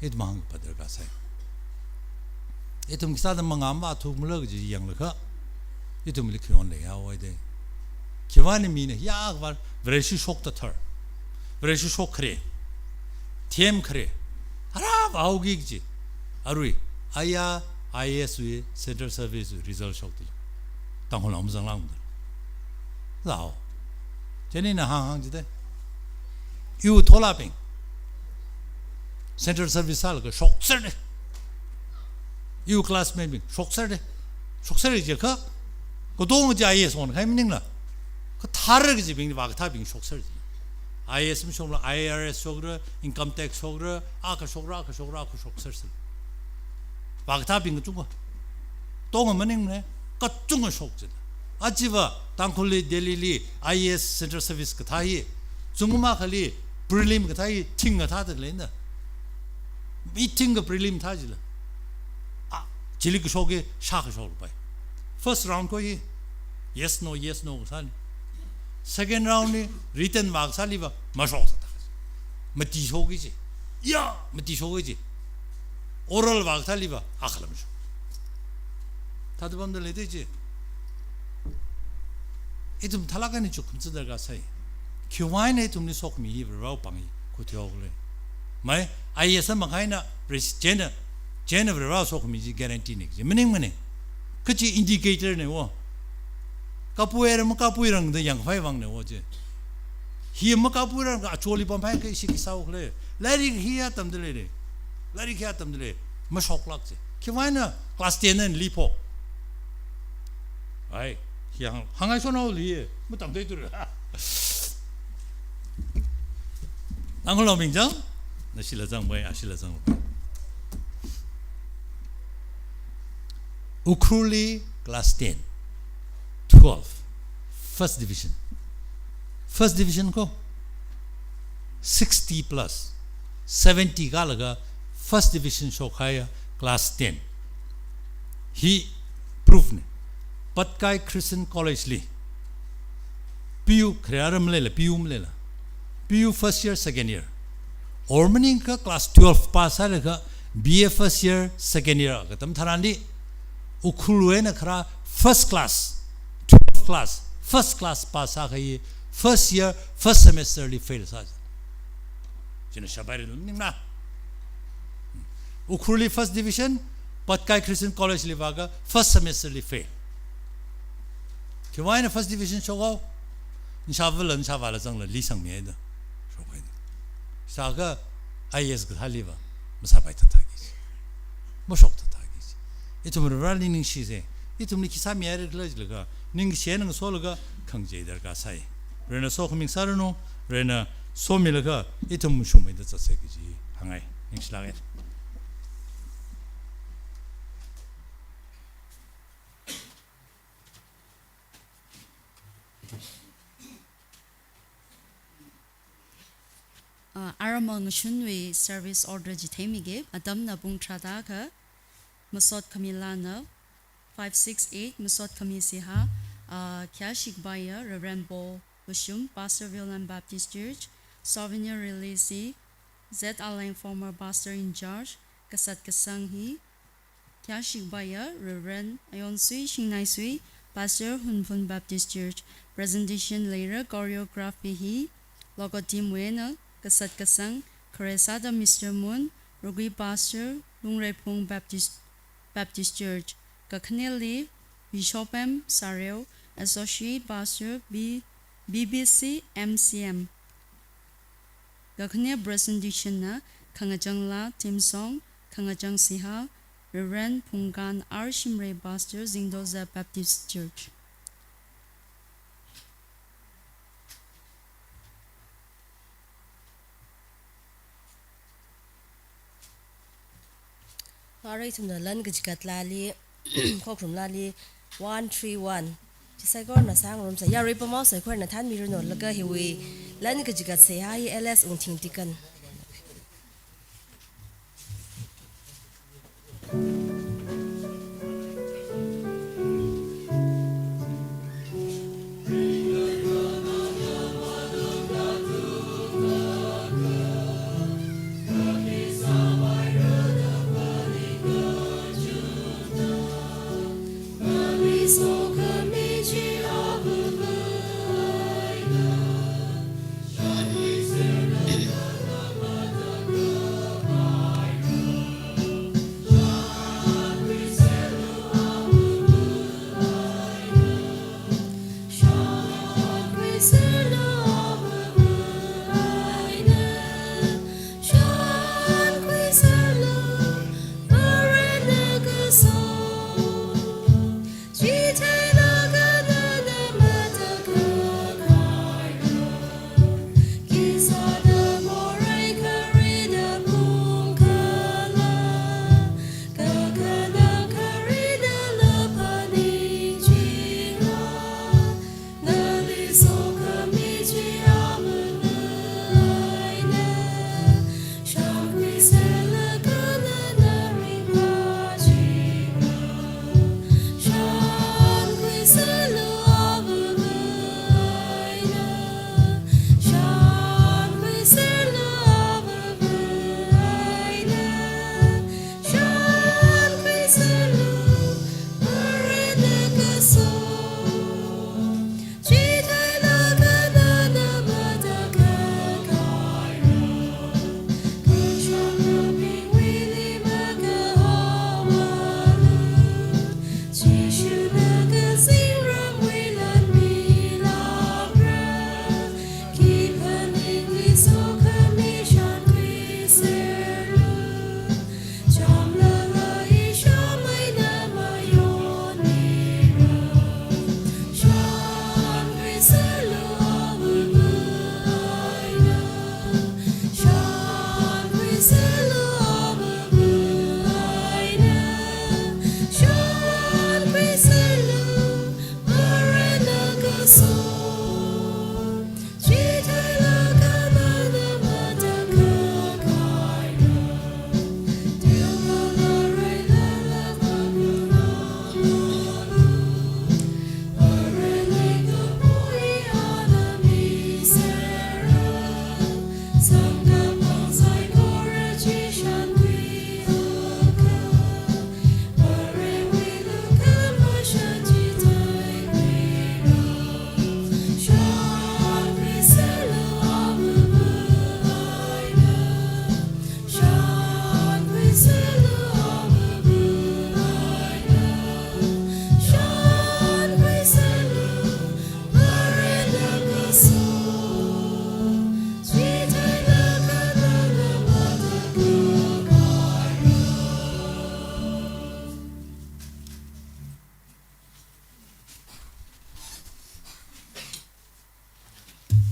Ithum hāngpā darkar sai. Ithum khisāda mangam vāthukmala kaji yanglaga, ithumli khi onleihaowa da. Khiwuivang mina ya kvar, Vareshi shokta thar. Vareshi shok khare. Them khare. Ara vāhaoki kaji. Arui, aya, I A S wui, Central Service wui, result shokti. Tangkhulnao mazanglāngda. Lao. Chieina hānghāng jida. Iwui tholabing. Central Service sālaga shokserda. Iwui classmate bing shokserda. Shokser jiakha. Katonga chi I A S onkahai maningla. Kathar kajibing vākathābing shokser ji. I A S mashokla, I R S shokra, income tax shokra, akha shokra, akha shokra, akha shokser si. Vākathābing kachungkha. Tonga maningna, kachungkha shok jida. Achiva, Tangkhulli, Delhili, I A S Central Service kathā hi, zungkhamā akhali, prelim kathā hi, thing kathāda leina. Mi thingkha prelim thā jila. A, chili kashok hi, shā kashok pai. First round ko hi, yes, no, yes, no kasāni. Second round li, written vākasāliva, mashok sāda. Mati shoki ji. Ya, mati shoki ji. Oral vākasāliva, akhala mashok. Thāda pamda leida ji. Ithum thālāk eina chukkhamaja darkar sai. Khiwuivang eina ithumli sokhami hi Varewui pāng hi khuithuihaokhala. Mai, I A S makhaina, res-, chieina, chieina Varewui sokhami chi guarantee na kaji. Maningmana. Kachi indicator na wo. Kapuira makapuirangda yangkhavai vangna wo chi. Hi makapuirang kha acholi pamphai kha ishi khi sāhaokhala. Lairik hi atam da leira. Lairik hi atam da lei. Mashoklāk ji. Khiwuivang eina class ten eina liphok. Ai, hi hāng, hāngngai shonhaoli, matangtheithura. Tangkhulnaobing chang, nashila zangpai, ashila zangpai. Ukhrulli class ten, twelve, first division. First division ko, sixty plus, seventy kālaga first division shokhaiya class ten. Hi proof na. Patkai Christian College li. P U khare ara maleila, P U maleila. P U first year, second year. Or maningakha class twelve pass sālaga B A first year, second year katam tharanli. Ukhrulwui eina khara first class, twelve class, first class pass sākahai first year, first semester li fail sā. Chieina shabai ri ningna. Ukhrulli first division, Patkai Christian College li vāakha first semester li fail. Khiwuivang eina first division shokhao, nashāvāla, nashāvāla zangla, li sangmihaida. Shokhaida. Sākha I A S kathāliva, masāpai thathaki. Mashok thathaki. Ithum Vareli ningshisa. Ithumli khi sāmihaira khala jilaga, ningshi eina ngasolaga, khangachei darkar sai. Varena sokhami sāranu, Varena somilaga, ithum shungmeida zatsa kaji hāngngai. Ningshilāka. Uh, arama ngashunwui service order chi theimige, atamna pung tharāda akha, masot khami lana, five six eight, masot khami siha, uh, khayāshi kapaiya, Reverend Paul Vashum, Pastor Viewland Baptist Church, souvenir release hi, Z Aleng, former pastor in charge, kasat kasang hi, khayāshi kapaiya, Reverend Ayonsui Shingnaisui, Pastor Hunphun Baptist Church, presentation leira, choreography hi, logo team wui eina, kasat kasang, khare sāda Mister Moon, Rugui Pastor, Lungreiphung Baptist, Baptist Church, kakhaneli, Bishop M Sareo, Associate Pastor, B, B B C M C M. Kakhane presentation na Khangachang Laa theme song, Khangachang Seihā, Reverend Phungkan R Shimray, Pastor, Zingdo Zep Baptist Church. Arui ithumna lan kachikat laali, khokharum laali, one three one. Chi saikorana sāngarumsa, yarui pamao saikorana thānmiranu, laga hiwui lan kachikat seihā hi L S Ungthing Tikan.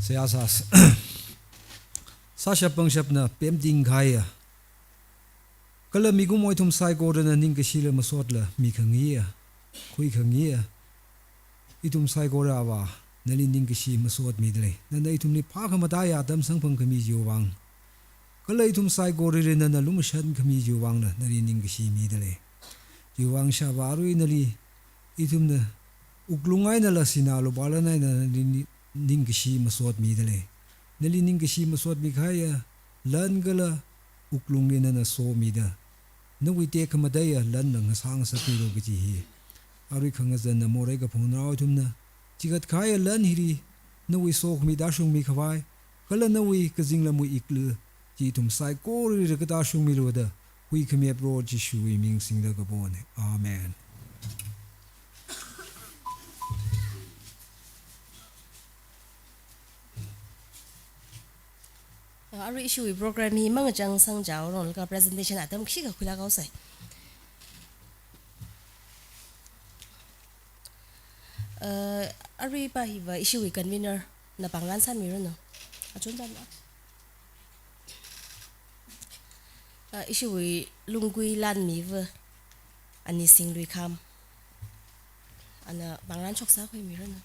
Seihā sā, sāshap pangshapna pemting kahaiya, kala mikumo ithum saikorana ningkashila masotla mikhangaiya, khuikhangaiya, ithum saikora Avā, nali ningkashi masotmidalei. Nana ithumli phākhamataiya atam samphangkhami chiwui vang, kala ithum saikorali nana lumashankhami chiwui vangna nali ningkashi midalei. Chiwui vang sha Avā, arui nali ithumna wuklung einala sinā lupā lan eina nali ni-, ningkashi masotmidalei. Nali ningkashi masotmi kahaiya lan kala wuklungli nana somida, nawui tekhamataiya lanla ngasā ngasakmilu kaji hi arui khangazanna morei kaphungrao ithumna chikat kahaiya lan hili nawui sokhami tāshungmi khavai, kala nawui kazinglamwui ikli chi ithum saikorali rākatā shungmilu da, huikhamiya Proho Jishuwui ming singda kapona. Amen. Arui ishiwui program hi mangachang sangchao rong laga presentation atam kashika khuilāk haosai. Uh, aruipa hiva ishiwui convener na pāngran sāmiranu. Achon cham na. Uh, ishiwui Lungkui Lanmiva Anising Luikham. Ana pāngran shoksā khuimiranu.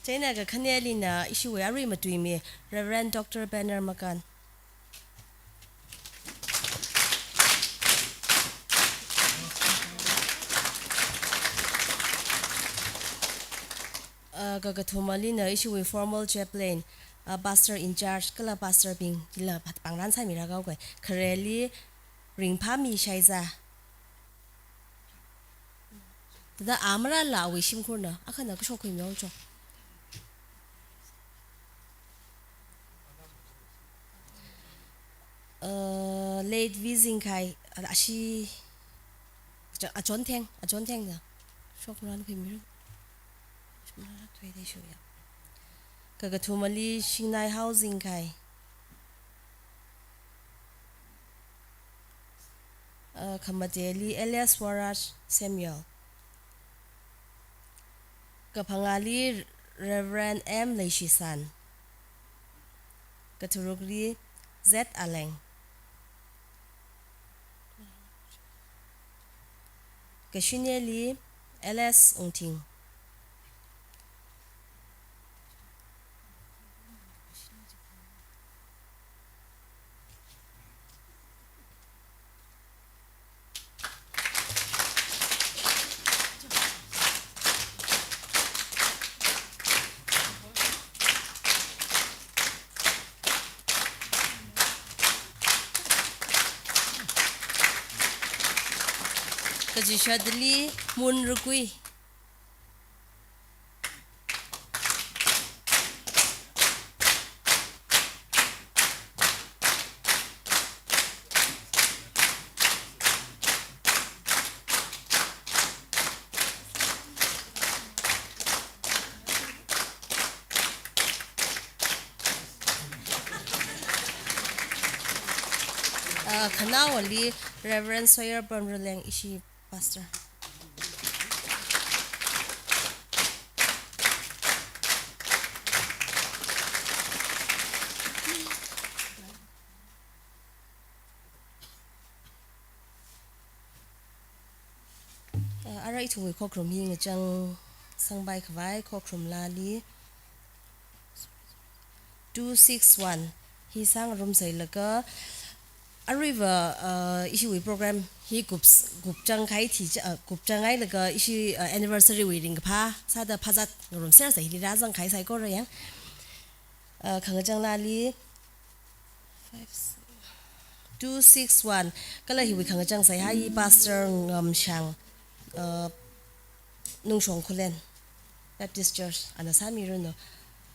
Chieina kakhaneli na ishiwui arui matuimi Reverend Doctor Banner Makan. Uh, kakathumali na ishiwui formal chaplain, uh, pastor in charge, kala pastor bing, chila pāngran sāmirā haokei. Khareli Ringphami Shaiza. Thāda amarāla awui shimkhurna, akhana kashok khuimi haocho. Uh, late V Zingkhai, uh, ashi, achon theng, achon theng da. Shokran khuimiru. Shokran khuimiru ya. Kakathumali Shingnai Hao Zingkhai. Uh, khamateli Elias Waraj Samuel. Kaphangāli Reverend M Leishisan. Katharukli Z Aleng. Kashineli L S Ungting. Kazishadli Mun Rukui. Uh, khanaowali Reverend Sawyer Pamraleng ishi Pastor. Uh, arui ithumwui khokharum hi ngachang sangpai khavai khokharum lali two six one hi sāngarumsai laga aruiva, uh, ishiwui program hi kup, kupchang kahai thi, uh, kupchanghai laga ishi, uh, anniversary wui ringkaphā sāda phazat ngarumser sai hili rāzang kahai saikora yang. Uh, khangachang lali five, two six one. Kala hiwui khangachang sai hi Pastor Ngamshang, uh, Nungshong Khullen Baptist Church, ana sāmiranu.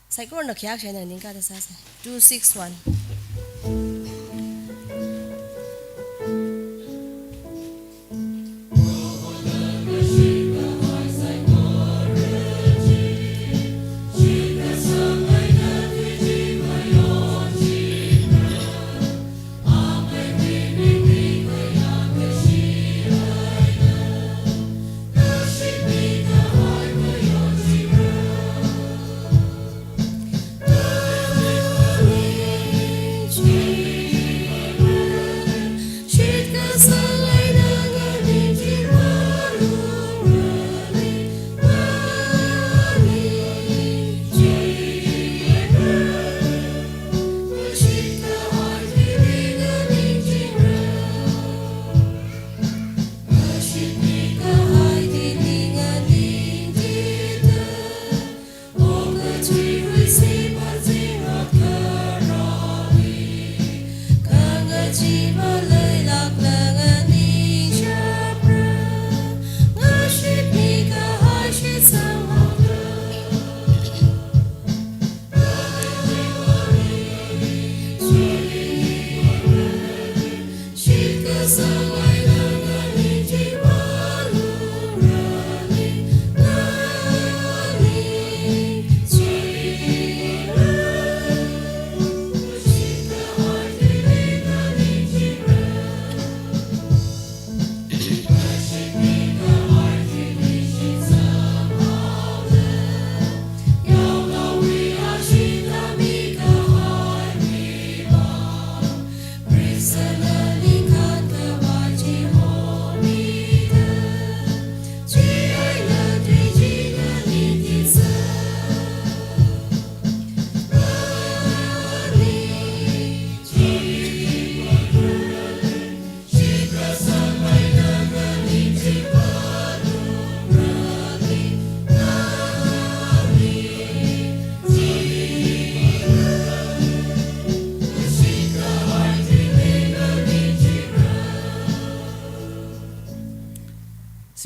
Saikorana khayākha eina ningkada sāsa. Two six one.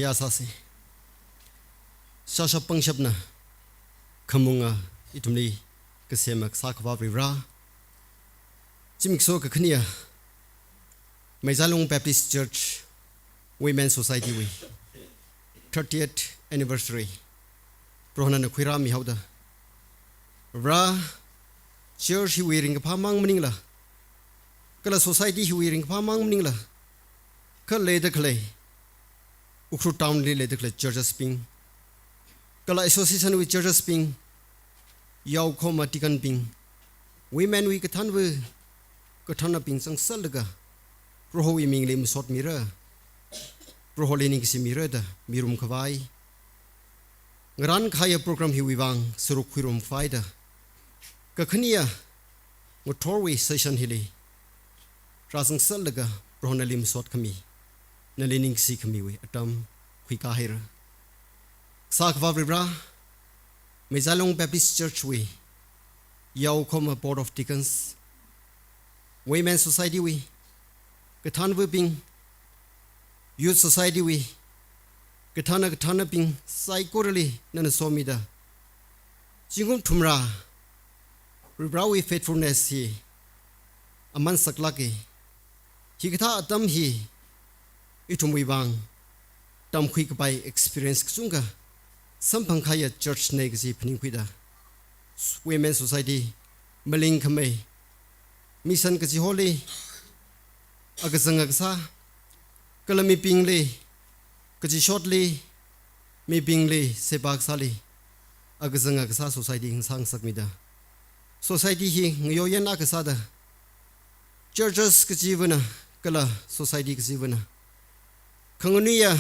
Ya sāsi. Shāshap pangshapna khamunga ithumli kasema Kasā Akhava Varivara. Zimiksho kakhaniya Meizailong Baptist Church Women Society wui thirtieth anniversary Prohona khuirāmi haoda, Vara, church hiwui ringkaphā mang maningla, kala society hiwui ringkaphā mang maningla, kha leida khalei Ukhrul town li leida khalei churches bing, kala association wui churches bing, yaokhoma deacon bing, women wui kathānva, kathānabing zangserlaga, Prohowui mingli masotmira, Proholi ningshimira da mirum khavai ngarān kahaiya program hiwui vang sāruk khuirum khavai da, kakhaniya ngathorwui session hili rāzangserlaga Prohona nali masot khami, nali ningshi khamiwui atam khuikā haira. Kasā Akhava Varivara, Meizailong Baptist Church wui yaokhoma Board of Deacons, Women Society wui kathānvabing, Youth Society wui kathāna kathānabing saikorali nana somida, zingkum thumrā Varivarawui faithfulness hi aman saklāka. Hikathā atam hi ithumwui vang tamkhui kapai experience kachungkha samphang kahaiya church na kaji phaningkhuida, Women Society, maling khamei, mission kaji holi akazanga kasā, kala mibingli, kachishotli, mibingli seba kasāli akazanga kasā society ngasā ngasakmida, society hi ngayoyān akha sāda, churches kachivana kala society kachivana khanganuiya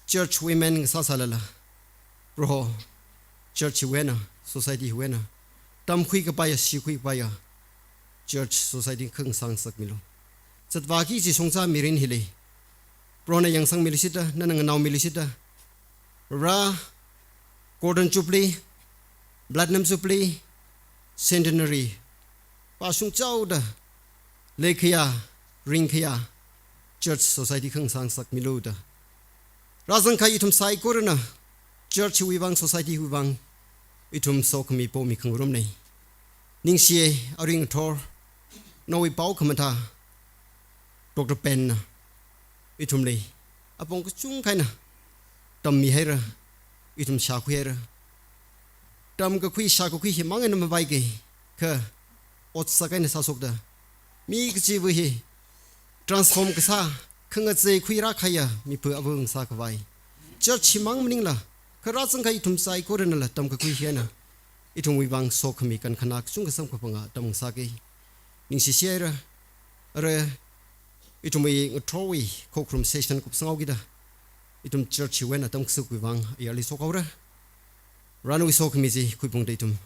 church women ngasā sālala, Proho, church hiwui eina, society hiwui eina tamkhui kapaiya, shikhui kapaiya church society kha ngasā ngasakmilu. Zatvāki kaji shongza mirin hili Prohona yangsangmilu shida, nana nganaomilu shida. Vara, Golden Jubilee, Platinum Jubilee, Centenary pāshung chaoda leikhaya, ringkhaya church society kha ngasā ngasakmilu da, rāzangkahai ithum saikorana church hiwui vang, society hiwui vang ithum sokhami pomi khangarumna. Ningshiya, arui ngathor nawui pao khamathā Doctor Pen na ithumli apong kachungkha eina tammi haira, ithum shākhui haira. Tamkakhui shākakhui himang eina mavaika, kha otsak eina sāshokda, mi kachiva hi transform kasā, khangachei khuirā kahaiya mipā ava ngasā khavai, church himang maningla, kha rāzangkahai ithum saikoranala tamkakhui hi eina ithumwui vang sokhami kankhana kachungkha samkaphanga atam ngasāka. Ningshishi haira. Ara, ithumwui ngathorwui khokharum session kupsanghaokida, ithum church hiwui eina tamkasukwui vang ayarli sokhaora. Varewui sokhami chi khuiphungda ithum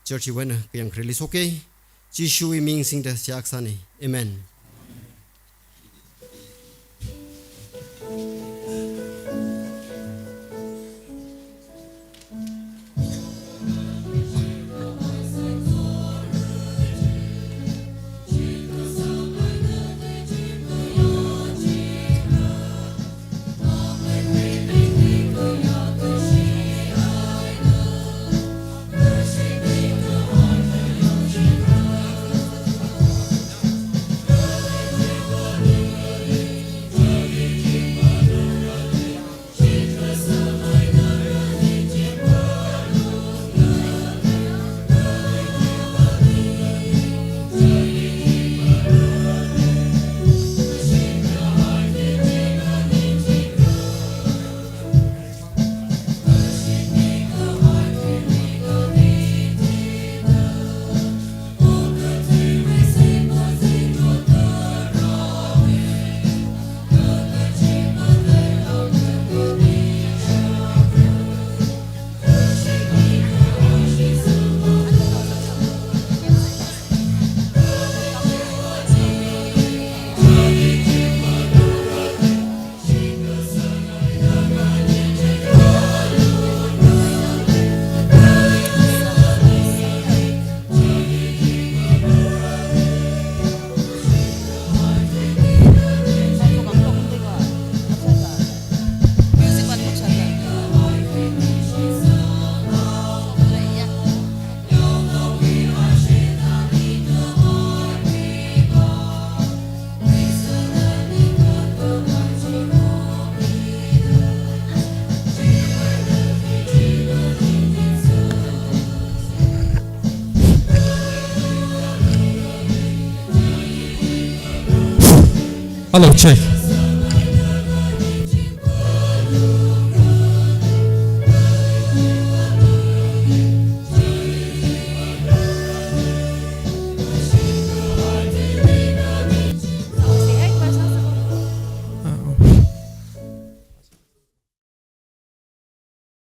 church hiwui eina kayāng khareli soka. Jishuwui ming singda seihā kasāna. Amen. Hello, check.